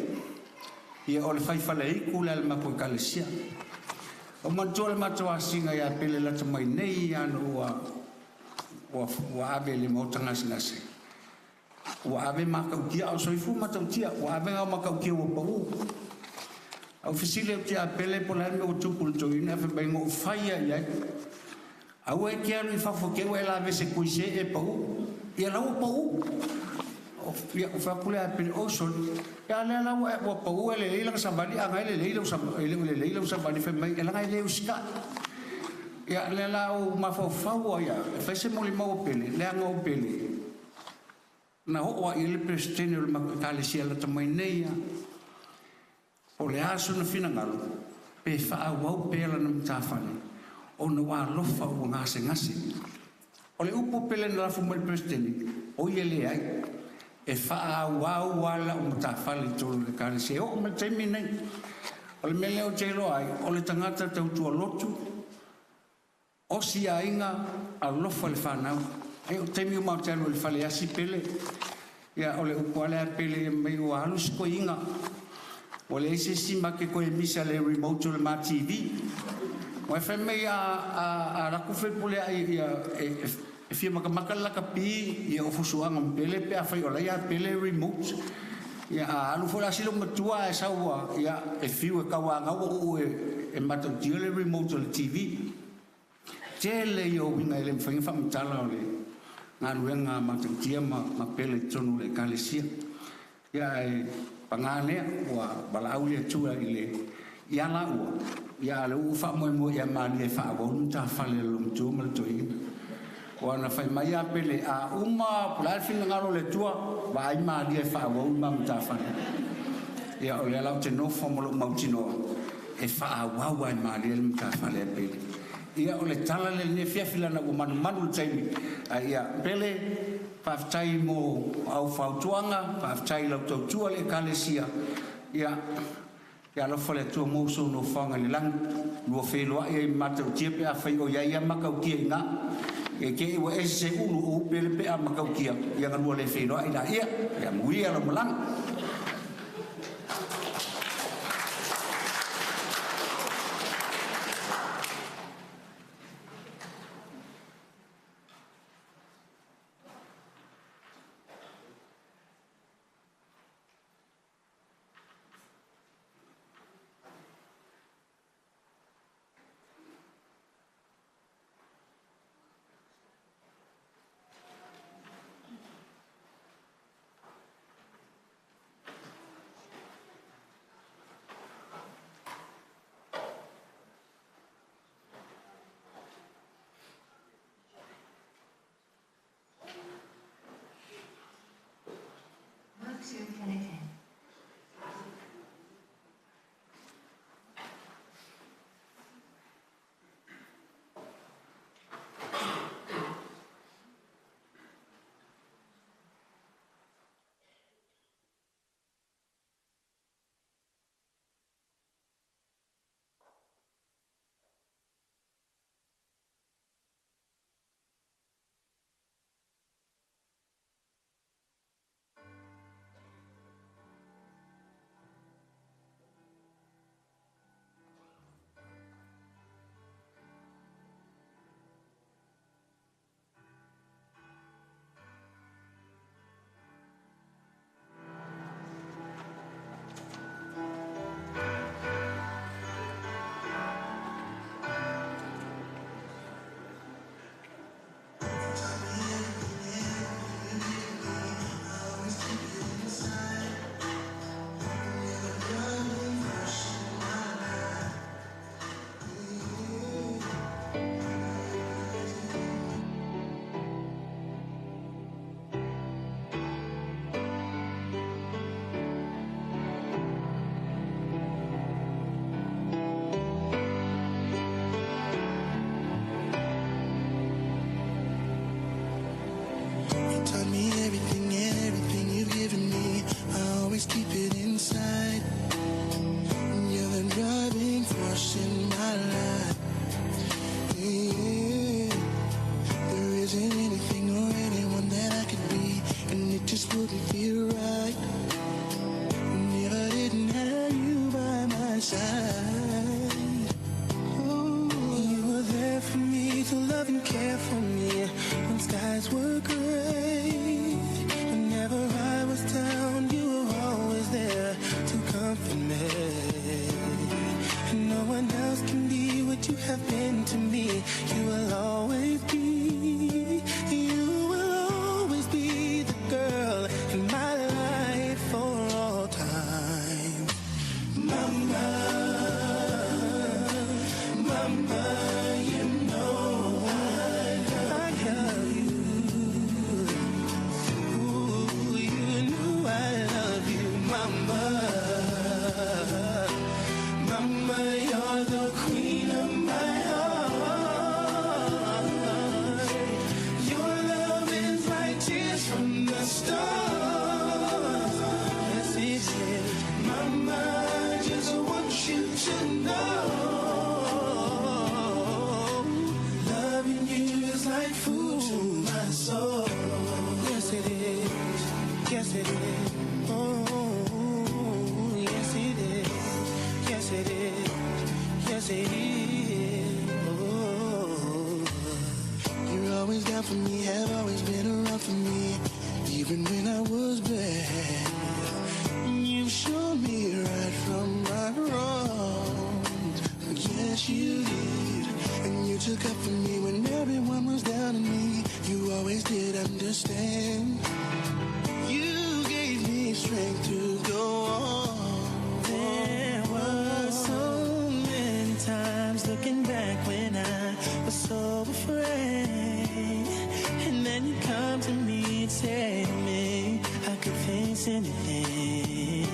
S7: ia o le fai faleitu le a le matou Ekalesia. Ua ou manatua le matou asiga ia Pele lata mai nei lava ina ua ave i le maota gasegase, ua ave Matautia a o soifua Matautia, ua ave Matautia ua pau. Ae ou fesili atu ia Pele po o le a le mea ua tupu i le toeaina, ae fai mai na ou fai lava i ai, aua e te alu i fafo te i ua e lavese koise e pau. Ia la ua pau. Ia ou fai atu lea ia Pele, oi sole, a o lea la ua pau e lelei lana savali a o lena e lelei lau savali, e le o lelei lau savali. Fai mai, leaga e le usitai. Ia lea la ua mafaufau ai lava e fai se molimau a Pele, leaga o Pele na oo lava i ai le Peresetene o le matou Ekalesia lata mai nei lava, po o le a sona finagalo pe faaauau pea lana matafale ona ua alofa ua gasegase. O le upu Pele na lafo mai i le Peresetene, o ia leai, e faaauau lava lau matafale i totonu o le Ekalesia e oo mai i le taimi lenei. O le mea lea ou te iloa ai, o le tagata tautua lotu, osi aiga, alofa i le fanau. E oo i taimi ua matou alu ai i le fale asi Pele, ia o le upu lava lea a Pele, fai mai ua alu si toeaina, ua leai se isi ma te toe misa i le remote o le ma TV. Aua fai mai a alu atu Fepuleai e fia matamata le lakapi, ia o fusuaga ma Pele pe afai o la e ia Pele le remote. Ia a alu foi la si loomatua ae sau ua ia e fiu e tauanau ua uu e Matautia le remote o le TV. Tele ia o uiga e le mafai ona faamatala o le galuega a Matautia ma Pele i totonu o le Ekalesia. Ia ae paga lea ua valaau le Atua i le ia laua, ia a o lea ua ou faamoemoe ia Maria e faaauau le matafale a le loomatua ma le toeaina. Ua na fai mai a Pele a uma po o le a le finagalo o le Atua, vaai malie e faaauau le ma matafale. Ia o lea la ou te nofo ma lou mautinoa e faaauau lava e Malie le matafale a Pele. Ia o le tala lea i lenei afiafi leaga ua manumanu i le taimi. Ae ia Pele, faafetai mo au fautuaga, faafetai i lau tautua i le Ekalesia, ia ia alofa le Atua maua sou nofoaga i le lagi, lua feiloai ai ma Matautia pe afai o i ai lava Matautia i ina. Ne i te i ua ese Seuulu o ou Pele pe a Matautia, ia ona lua le feiloai laia. Ia manuia lau malaga.
S8: You taught me everything and everything you've given me. I always keep it inside. You're the driving force in my life. Yeah. There isn't anything or anyone that I could be, and it just wouldn't feel right. If I didn't have you by my side. Ooh, you were there for me to love and care for me when skies were gray. Whenever I was down, you were always there to comfort me. And no one else can be what you have been to me. You will always be, you will always be the girl in my life for all time. Mama, mama, you know I love you. Ooh, you know I love you, mama. Mama, you're the queen of my heart. Your love is like tears from the stars. Yes, it is. Mama, I just want you to know. Loving you is like food to my soul. Yes, it is. Yes, it is. Oh, yes, it is. Yes, it is. Yes, it is. Oh.
S9: You're always down for me, have always been around for me, even when I was bad. You've shown me right from my wrongs. Yes, you did. And you took up for me when everyone was down on me. You always did understand. You gave me strength to go on.
S8: There were so many times looking back when I was so afraid. Then you come to me and say to me, I could face anything.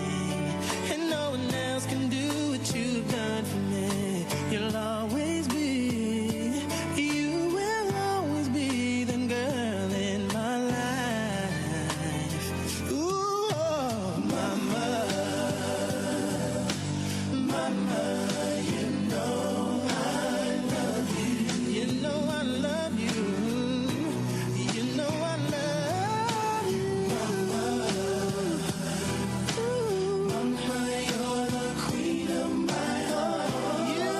S8: And no one else can do what you've done for me. You'll always be, you will always be the girl in my life. Ooh, oh, mama, mama, you know I love you. You know I love you. You know I love you. Mama, ooh, mama, you're the queen of my heart. You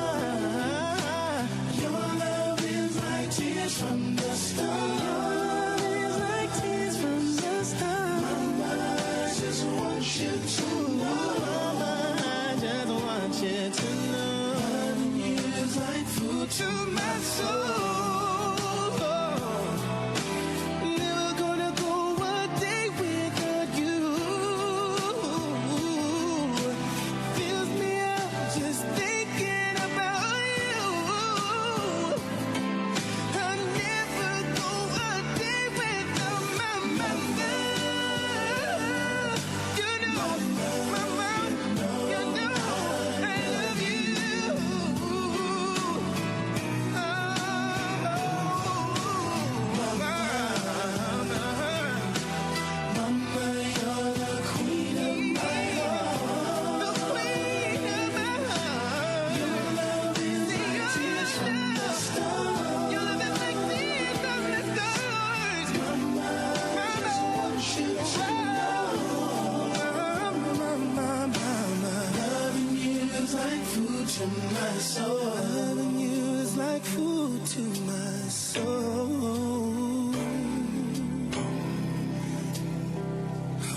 S8: are. Your love is like tears from the stars. Your love is like tears from the stars. Mama, I just want you to know. Mama, I just want you to know. Loving you is like food to my soul. Never gonna go a day without you. Fills me up just thinking about you. I never go a day without my mother. You know, my mom, you know, I love you. Oh, mama. Mama, you're the queen of my heart. The queen of my heart. Your love is like tears from the stars. Your love is like tears from the stars. Mama, I just want you to know. Mama, mama, loving you is like food to my soul. Loving you is like food to my soul.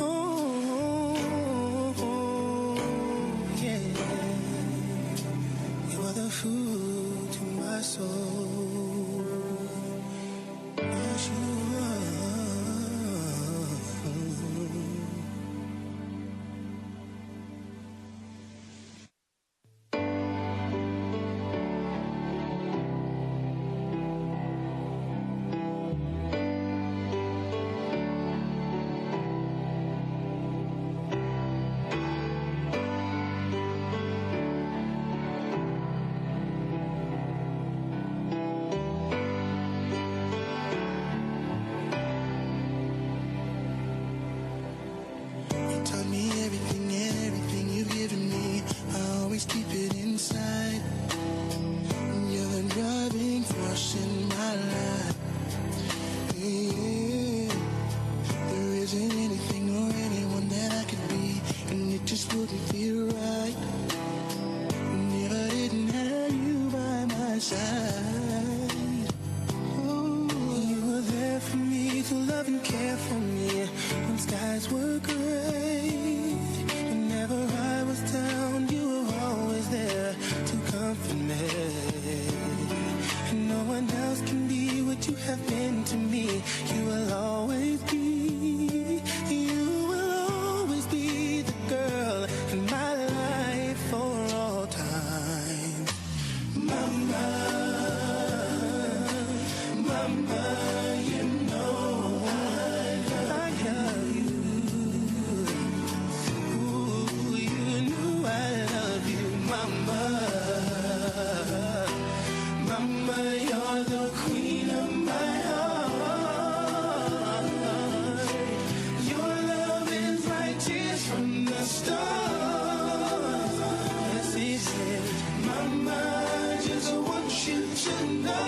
S8: Oh, yeah. You are the food to my soul. Yes, you are. You taught me everything and everything you've given me. I always keep it inside. You're the driving force in my life. Yeah. There isn't anything or anyone that I could be, and it just wouldn't feel right. If I didn't have you by my side. Ooh, you were there for me to love and care for me when skies were gray. Whenever I was down, you were always there to comfort me. And no one else can be what you have been to me. You will always be, you will always be the girl in my life for all time. Mama, mama, you know I love you. Ooh, you know I love you, mama. Mama, you're the queen of my heart. Your love is like tears from the stars. Yes, it is. Mama, I just want you to know.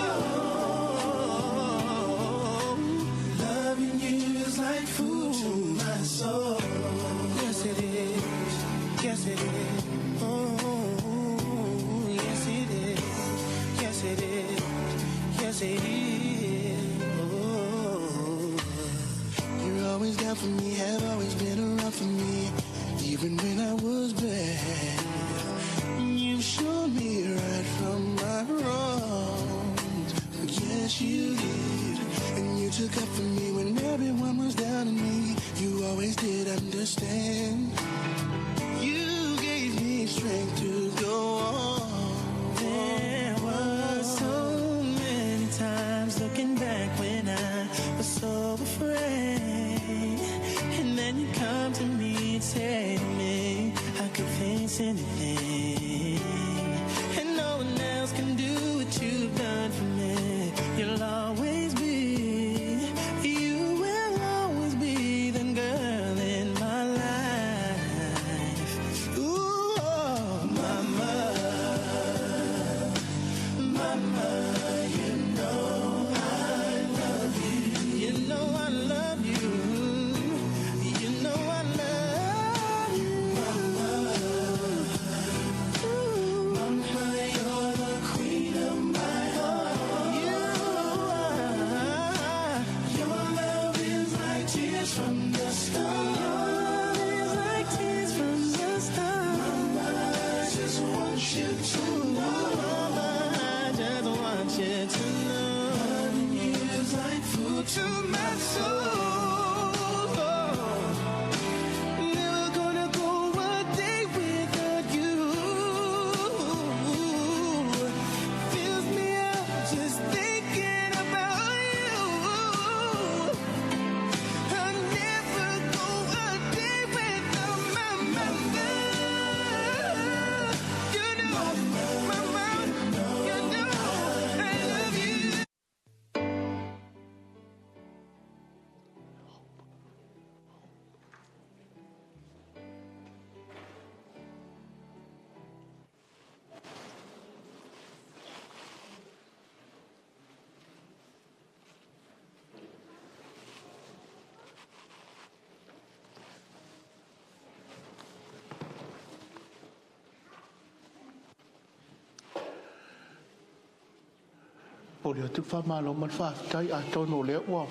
S1: Momoli atu le faamalo ma le faafetai, atonu o lea ua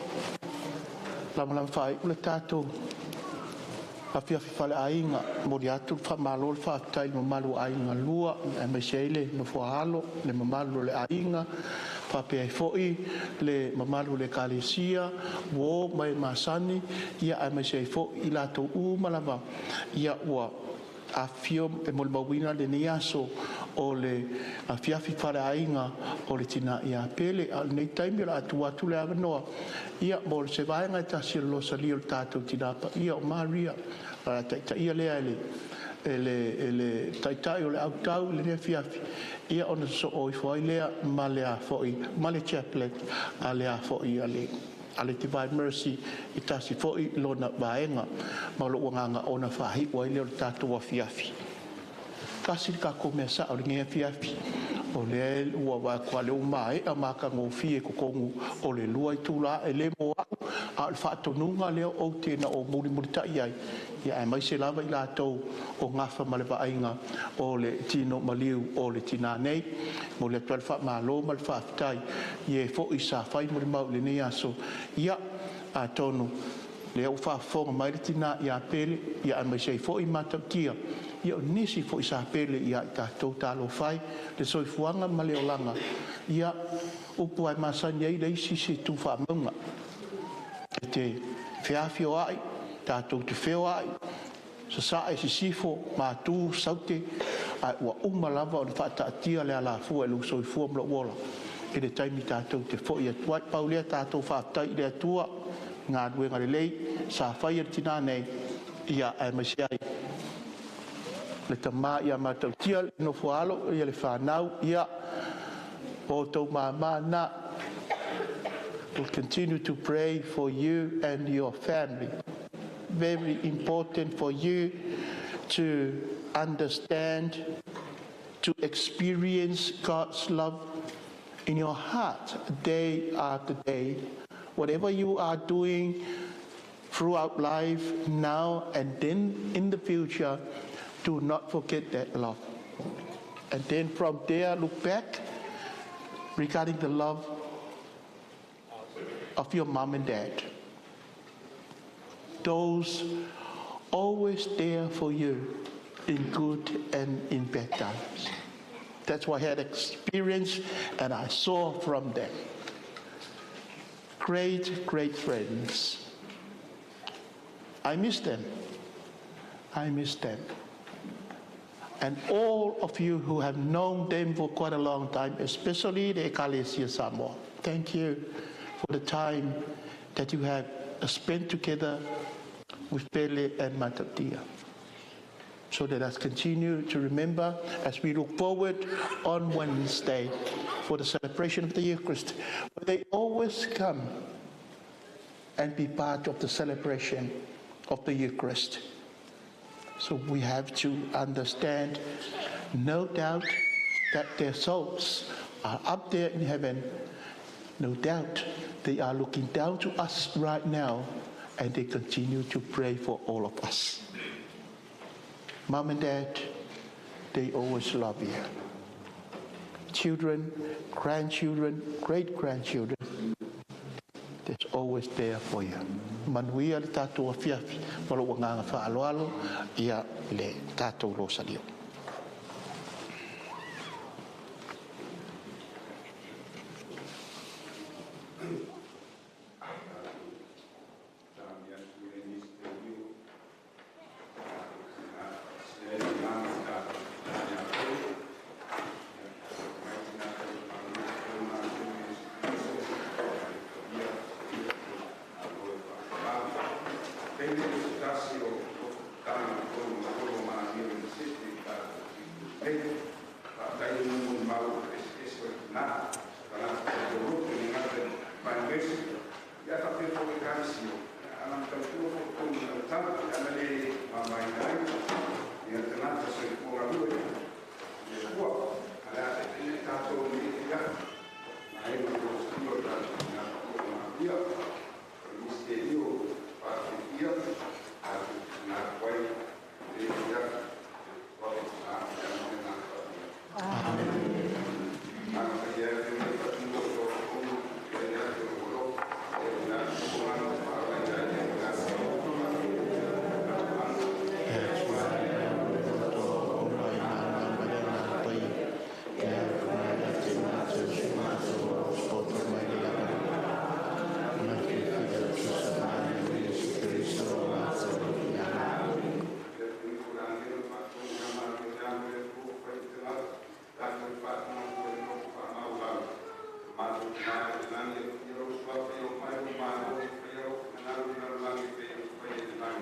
S1: lamalama faaiu le tatou afiafi faleaiga. E momoli atu le faamalo ma le faafetai i le mamalu o aiga e lua, aemaise ai le nofo a alo, le mamalu o le aiga, faapea ai foi le mamalu o le Ekalesia, uo ma e masani, aemaise ai foi i latou uma lava ua afifio ma molimauina lenei aso o le afiafi faleaiga o le tina ia Pele. A o lenei taimi o le a tuu atu le avanoa mo se vaega e tasi o le Rosalia o le tatou Tina Paia o Maria, o le a taitaia lea e le Taitai o le autau i lenei afiafi, ona sosoo ifo ai lea ma le Chaplets a le Divine Mercy i se tasi foi lona vaega. Ma lou agaga ona faaiu ai lea o le tatou afiafi. Tasi le tatou mea sao i lenei afiafi, o lea ua vaai atu lava o lea ua maea ma matagofie i totonu o le 2 itula. E le mo au, a o le faatonuga lea na ou mulimulitai ai, aemaise lava i latou o nafa ma le vaaiga o le tino maliu o le tina nei. E momoli atu ai le faamalo ma le faafetai i e foi sa fai molimau i lenei aso. Ia atonu o lea ua faafofoga mai le tina ia Pele, aemaise ai foi Matautia, o nisi foi sa pele ia i tatou. Talofa e i le soifuaga ma le olaga, ia o upu lava e masani ai, e leai se isi e tu faamauga. E te feafioai, tatou te feoai, sasae, sisifo, matu, saute, ae ua uma lava ona faataatia le alafua i lou soifua ma lou ola i le taimi tatou te foi atu ai. Pau lea, tatou faafetai i le Atua i galuega lelei sa faia e le tina nei, aemaise ai le tama ia Matautia le nofo a alo, le fanau, ia o outou mama na. We'll continue to pray for you and your family. Very important for you to understand, to experience God's love in your heart day after day. Whatever you are doing throughout life now and then in the future, do not forget that love. And then from there, look back regarding the love of your mom and dad. Those always there for you in good and in bad times. That's what I had experience and I saw from them. Great, great friends. I miss them. I miss them. And all of you who have known them for quite a long time, especially the Ekalesia Samoa, thank you for the time that you have spent together with Pele and Matatia. So let us continue to remember as we look forward on Wednesday for the celebration of the Eucharist, where they always come and be part of the celebration of the Eucharist. So we have to understand, no doubt, that their souls are up there in heaven. No doubt they are looking down to us right now, and they continue to pray for all of us. Mom and Dad, they always love you. Children, grandchildren, great grandchildren, they're always there for you. Manuia le tatou afiafi, ma lou agaga faaaloalo ia le tatou Rosario.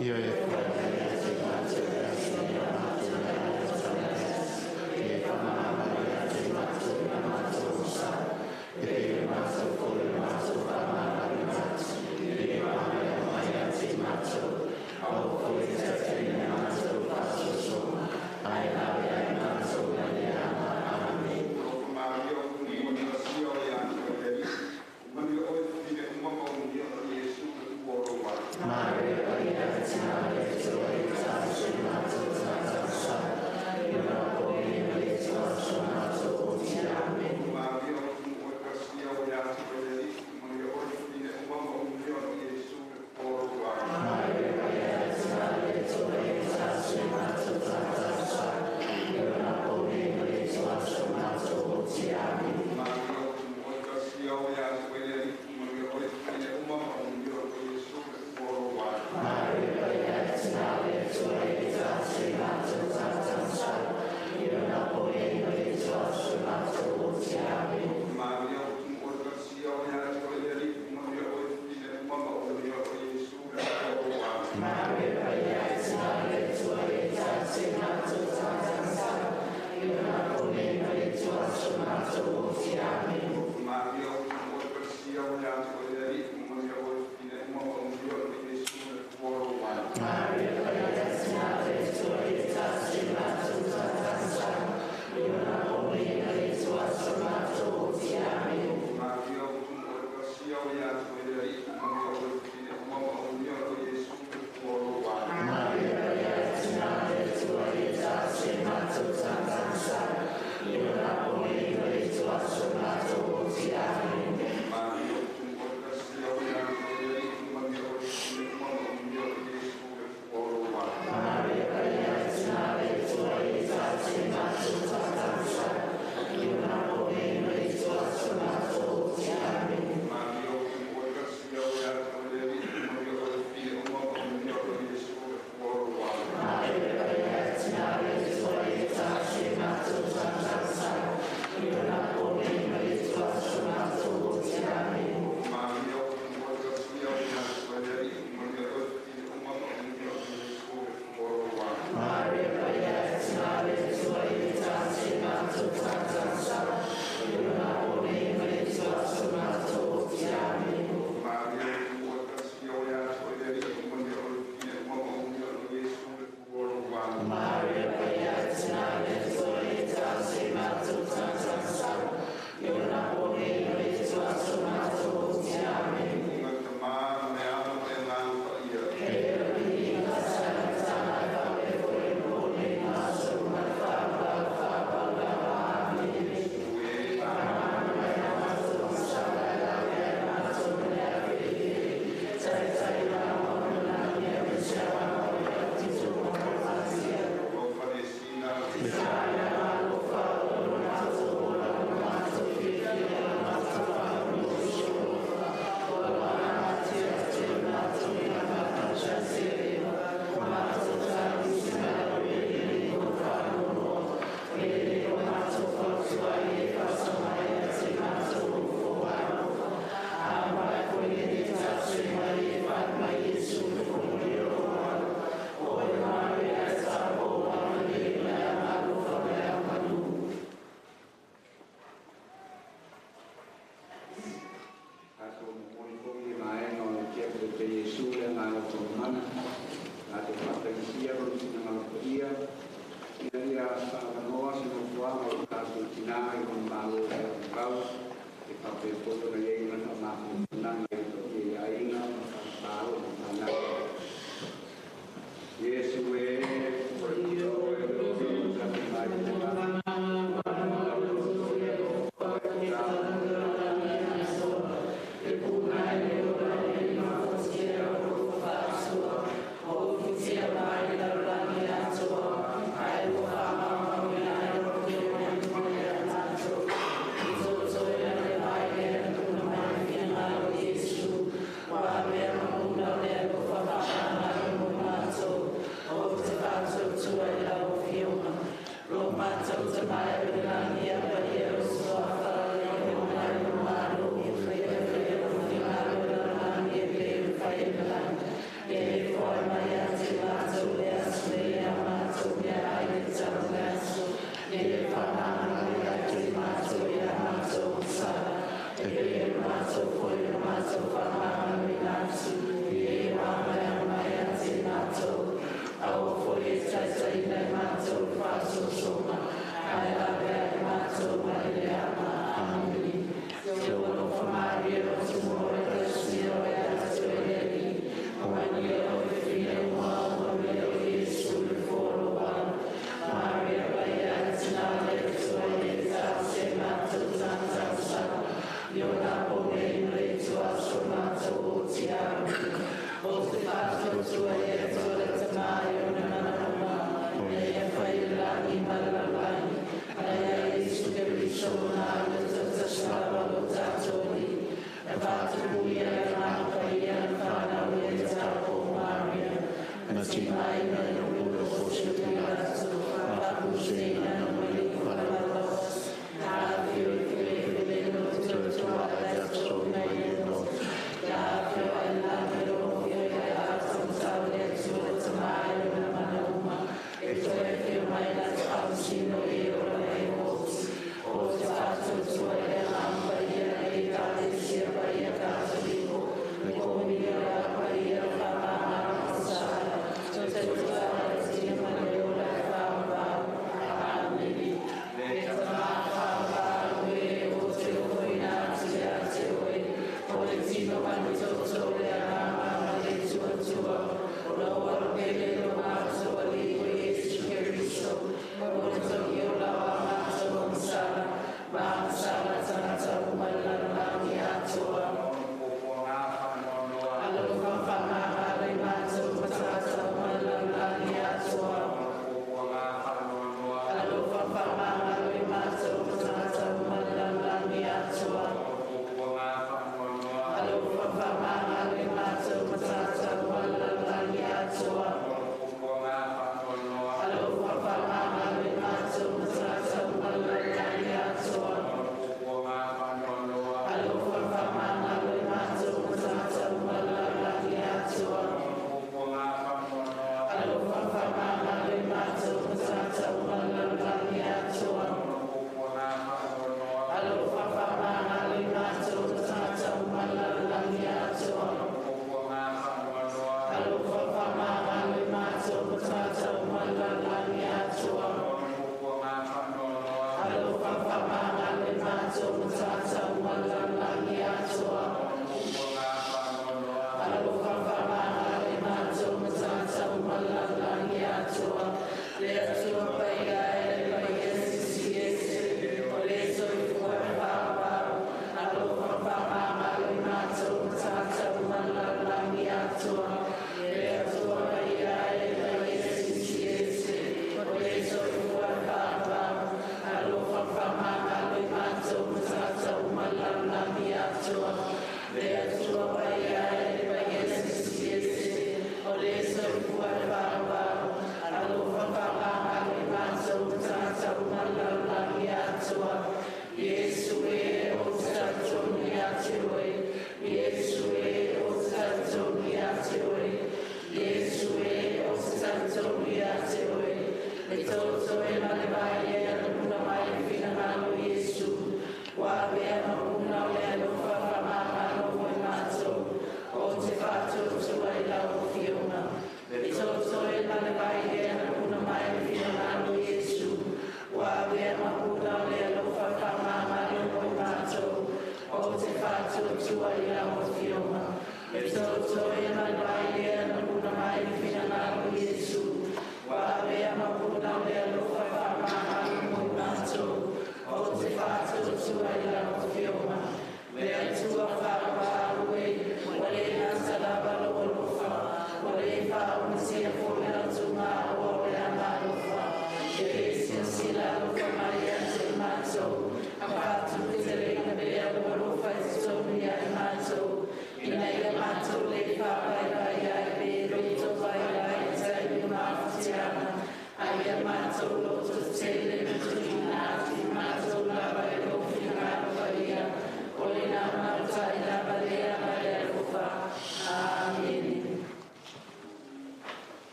S1: Ia e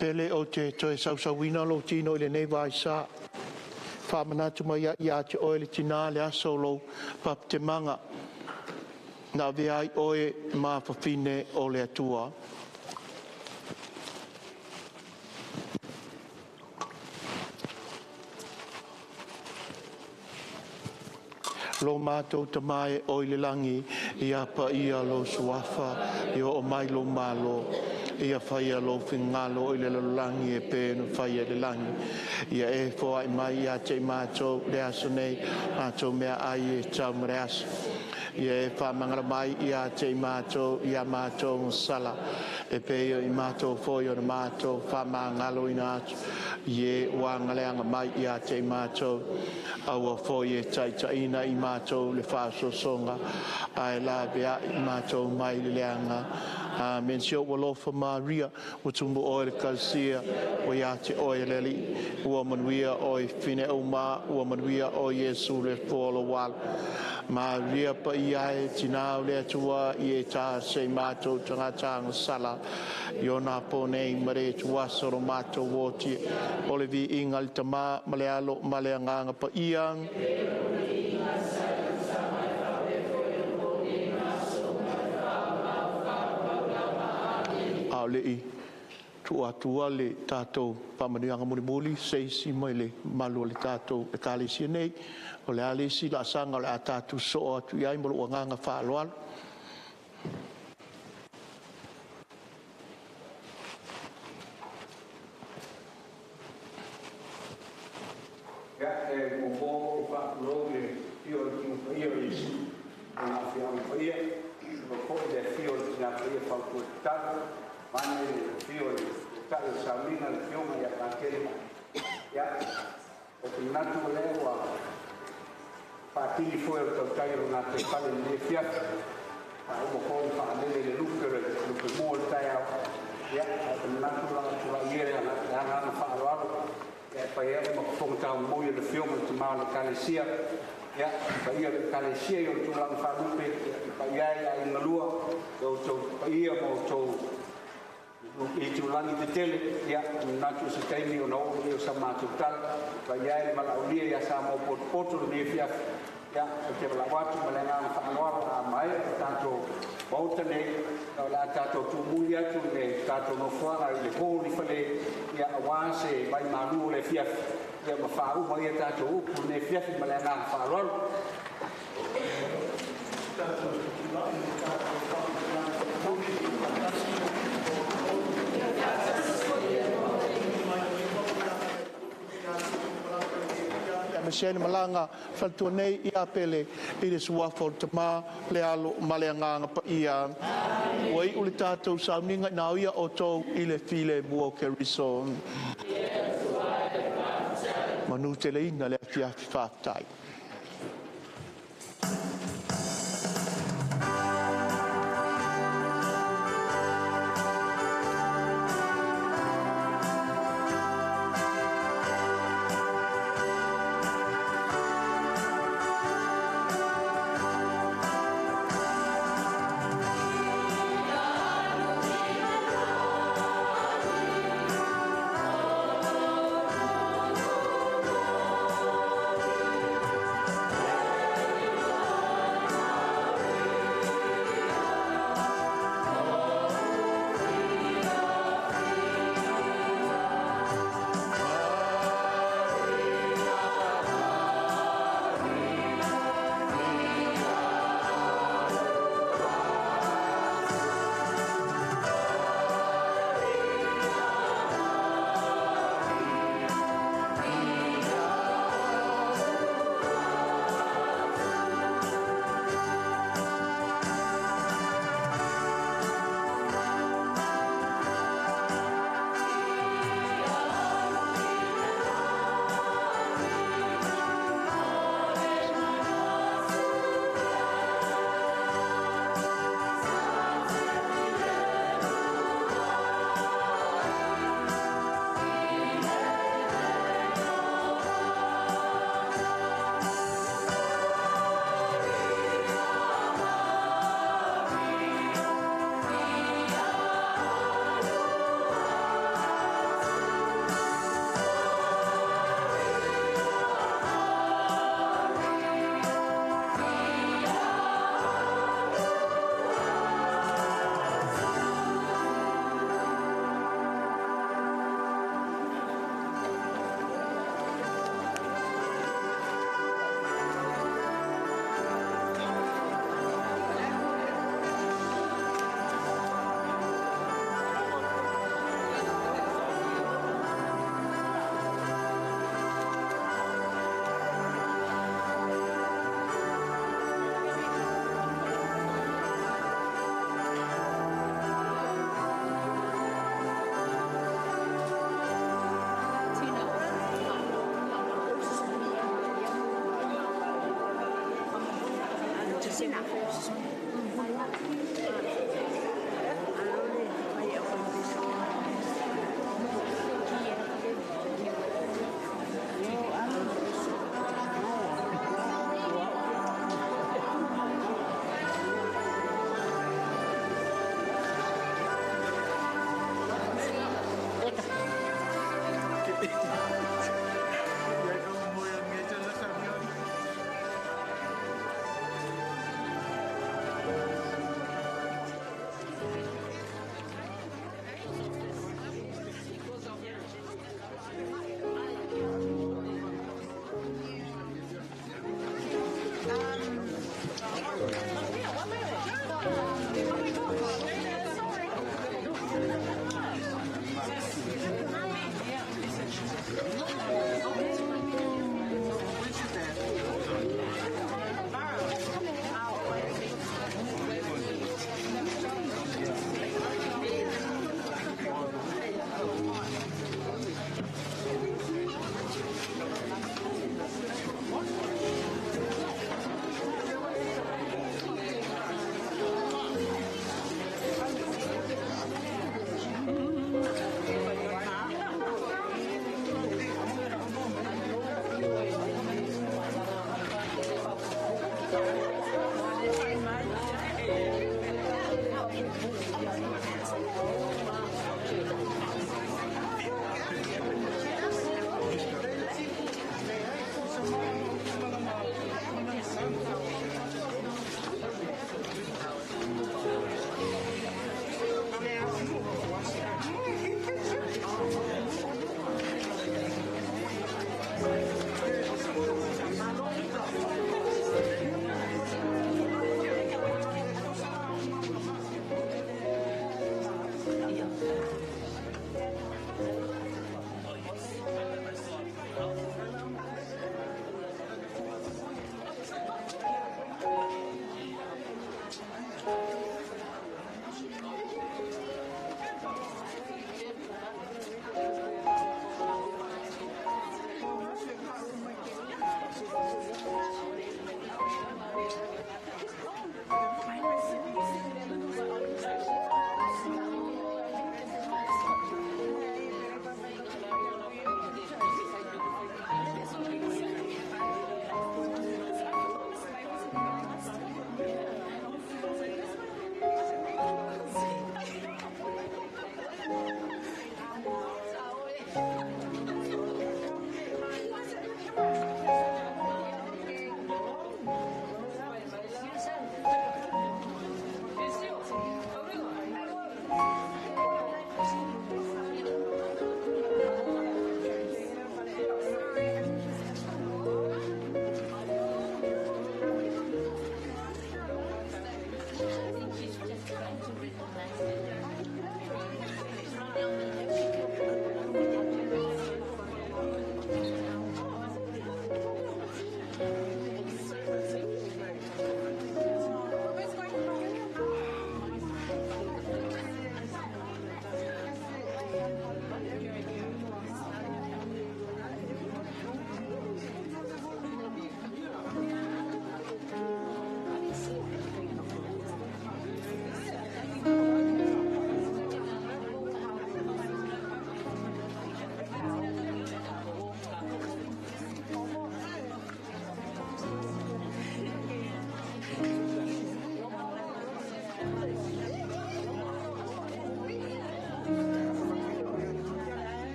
S1: Pele ou te toe sausauina lou tino i lenei vaisa, faamanatu mai ai ia te oe le tinā le aso o lou papitemaga, na avea ai oe ma afafine o le Atua. Lo matou Tama e oi le lagi, ia paia lou Suafa, ia oo mai lou malo, ia faia lou finagalo i le lalolagi e pei ona faia i le lagi. Ia e foai mai ia te i matou i le aso nei matou meaai e tatau mo le aso. Ia e faamagalo mai ia te i matou i a matou sala, e pei ona matou foi ona matou faamagaloina atu i e ua agaleaga mai ia te i matou. Aua foi e taitaiina i matou i le faasoasoga, ae laveai i matou mai le leaga. Amen. Si ou alofa Maria, ua tumu oe i le kalasia, ua ia te oe le Alii, ua manuia oe i fafine uma, ua manuia oe Iesu le afua o lou alo. Maria paia e, tina o le Atua, ia e tā se i mātou tagata agasala, i ona po nei ma le tuaso lo mātou oti, o le viiga i le Tama ma le Alo ma le Agaga Paia. A o le i tuu atua le tatou faamanuiaga mulimuli, se isi mai le mamalu o le tatou Ekalesia nei, o le a le isi laasaga o le a tatou sosoo atu i ai ma lou agaga faaaloalo.
S7: Ia, e muamua ou faatulou i le afio o le Tumu Paia o Iesu ma Lana Afioaga Paia, faapea foi le afio o le Tina Paia Fautua Tatalo, vaeane le afio o le Taitai o le Sauniga le Afioga ia Patele. Ia, ou te manatu o lea ua faatini foe o le tautai o le gataifale i lenei afiafi, ua uma foi ona faalele le lupe o le lupemua o le taeao. Ia, ae ou te manatu o le a ou tulai ia i le agaga faaaloalo e fai ai ma fofoga taumoi o le Afioga i le Tama o le Ekalesia. Ia, le paia o le Ekalesia i ona tulaga faalupe, le paia e o aiga lua, o outou paia ma outou itulagi tetele. Ia, e manatu o se taimi ona oo lea o sa matou tala. Le paia e, le valaaulia ia Samoa ua potopoto i lenei afiafi. Ia, ou te valaau atu ma le agaga faaaloalo, a maea le tatou Maota nei, o le a tatou tuumuli atu i le tatou nofoaga i le hall i Fale, ia, aua se vaimalu o le afiafi, ia ma faauma ai a tatou upu i lenei afiafi. Ma le agaga faaaloalo.
S1: Aemaise le malaga faletua nei ia Pele i le suafa o le Tama, le Alo ma le Agaga Paia. Ua iu le tatou sauniga, ina o ia outou i le filemu o Keriso. Manuteleina le afiafi. Faafetai.